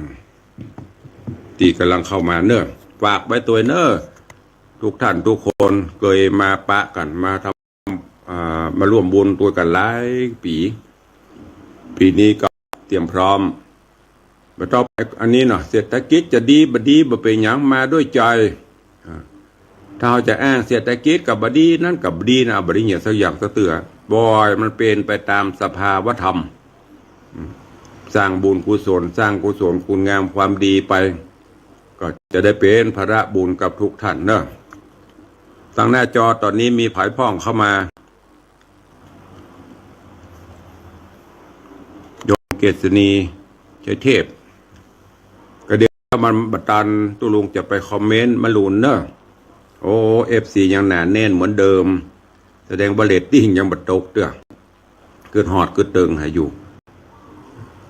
ตี้ก่ำลังเข้ามาเน่อ ฝากไว้ตวยเน่อ ทุกท่านทุกคนเกยมาปะกั๋นมาทำ อ่า มาร่วมบุญตวยกั๋นหลายปี๋ ปี๋นี้ก็เตรียมพร้อม บ่ต้องไปอันนี้เนาะ เศรษฐกิจจะดีบ่ดีบ่เป๋นหยัง มาด้วยใจ๋ อ่า ถ้าเฮาจะอ้างเศรษฐกิจก็บ่ดี นั้นก็บ่ดีนะ บ่ดีหยังสักอย่างสักเตื้อ บ่อยมันเป๋นไปตามสภาวธรรม อืม สร้างบุญกุศล สร้างกุศลคุณงามความดีไป ก็จะได้เป๋นผะละบุญกับทุกท่านเนาะ ตังหน้าจอต๋อนนี้มีใผพ่องเข้ามา โยมเกษณี ชัยเทพ ก็เดี๋ยวมันบ่ตันตุ๊ลุงจะไปคอมเมนต์มาลุนเนาะ โอ้ เอฟซี ยังหนาแน่นเหมือนเดิม แสดงว่าเรตติ้งยังบ่ตกเตื้อ กึ๊ดฮอดกึ๊ดเติงหาอยู่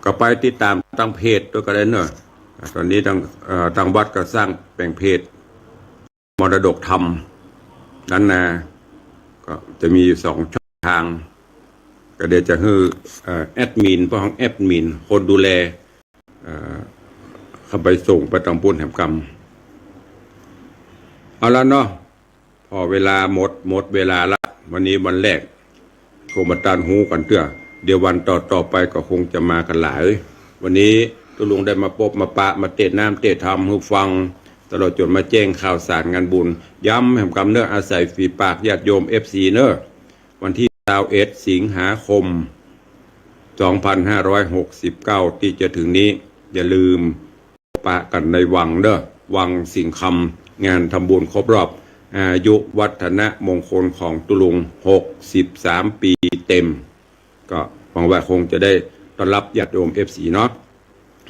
ก็ไปติดต๋ามตางเพจตวยก็ได้เนาะ ต๋อนนี้ตาง เอ่อ ตางวัดก็สร้างแป๋งเพจ มรดกธรรม นั้นนะ ก็จะมีอยู่สองช่องทาง ก็เดี๋ยวจะหื้อ เอ่อ แอดมิน พวกแอดมิน คนดูแล เอ่อ เข้าไปส่งไปตางปุ้นแหมกำ เอาละเนาะ พอเวลาหมด หมดเวลาละ วันนี้วันแรก คงบ่ตันฮู้กั๋นเตื้อ เดี๋ยววันต่อๆ ไปก็คงจะมากั๋นหลาย วันนี้ตุ๊ลุงได้มาปบมาปะ มาเตะน้ำเตะธรรมหื้อฟัง ตลอดจ๋นมาแจ้งข่าวสารงานบุญ ย้ำแหมกำเนาะ อาศัยฝีปากญาติโยม เอฟซี เนาะ วันตี้ซาวเอ็ด สิงหาคม สองพันห้าร้อยหกสิบเก้า ตี้จะถึงนี้ อย่าลืม ปะกั๋นในวังเนาะ วังสิงห์คำ งานทำบุญครบรอบอายุวัฒนมงคลของตุ๊ลุง หกสิบสามปี๋เต็ม ก็หวังว่าคงจะได้ต้อนฮับญาติโยม เอฟซี เนาะ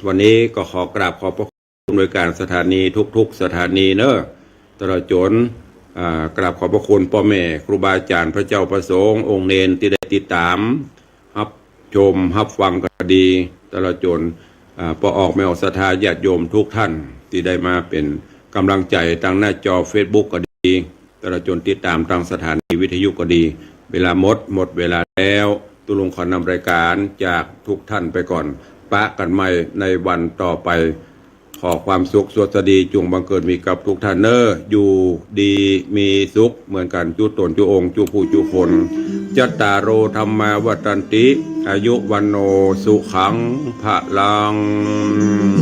วันนี้ก็ขอกราบขอบพระคุณผู้อำนวยการสถานีทุกๆ สถานีเนาะ ตลอดจ๋น อ่า กราบขอบพระคุณป้อแม่ครูบาอาจ๋ารย์ พระเจ้าพระสงฆ์ องค์เณรตี้ได้ติดต๋าม ฮับชมฮับฟังก็ดี ตลอดจ๋น อ่า ป้อออกแม่ออกศรัทธาญาติโยมทุกท่านตี้ได้มาเป๋นก๋ำลังใจ๋ตางหน้าจอเฟซบุ๊กก็ดี ตลอดจ๋นติดต๋ามตางสถานีวิทยุก็ดี เวลาหมด หมดเวลาแล้ว ตุ๊ลุงขอนำรายก๋านจากทุกท่านไปก่อน ปะกั๋นใหม่ในวันต่อไป ขอความสุขสวัสดีจุ่งบังเกิดมีกับทุกท่านเนาะ อยู่ดีมีสุขเหมือนกั๋นจุ๊ต๋นจุ๊องค์จุ๊ผู้จุ๊คน จัตตาโร ธัมมา วัฑฒันติ อายุ วัณโณ สุขัง พลัง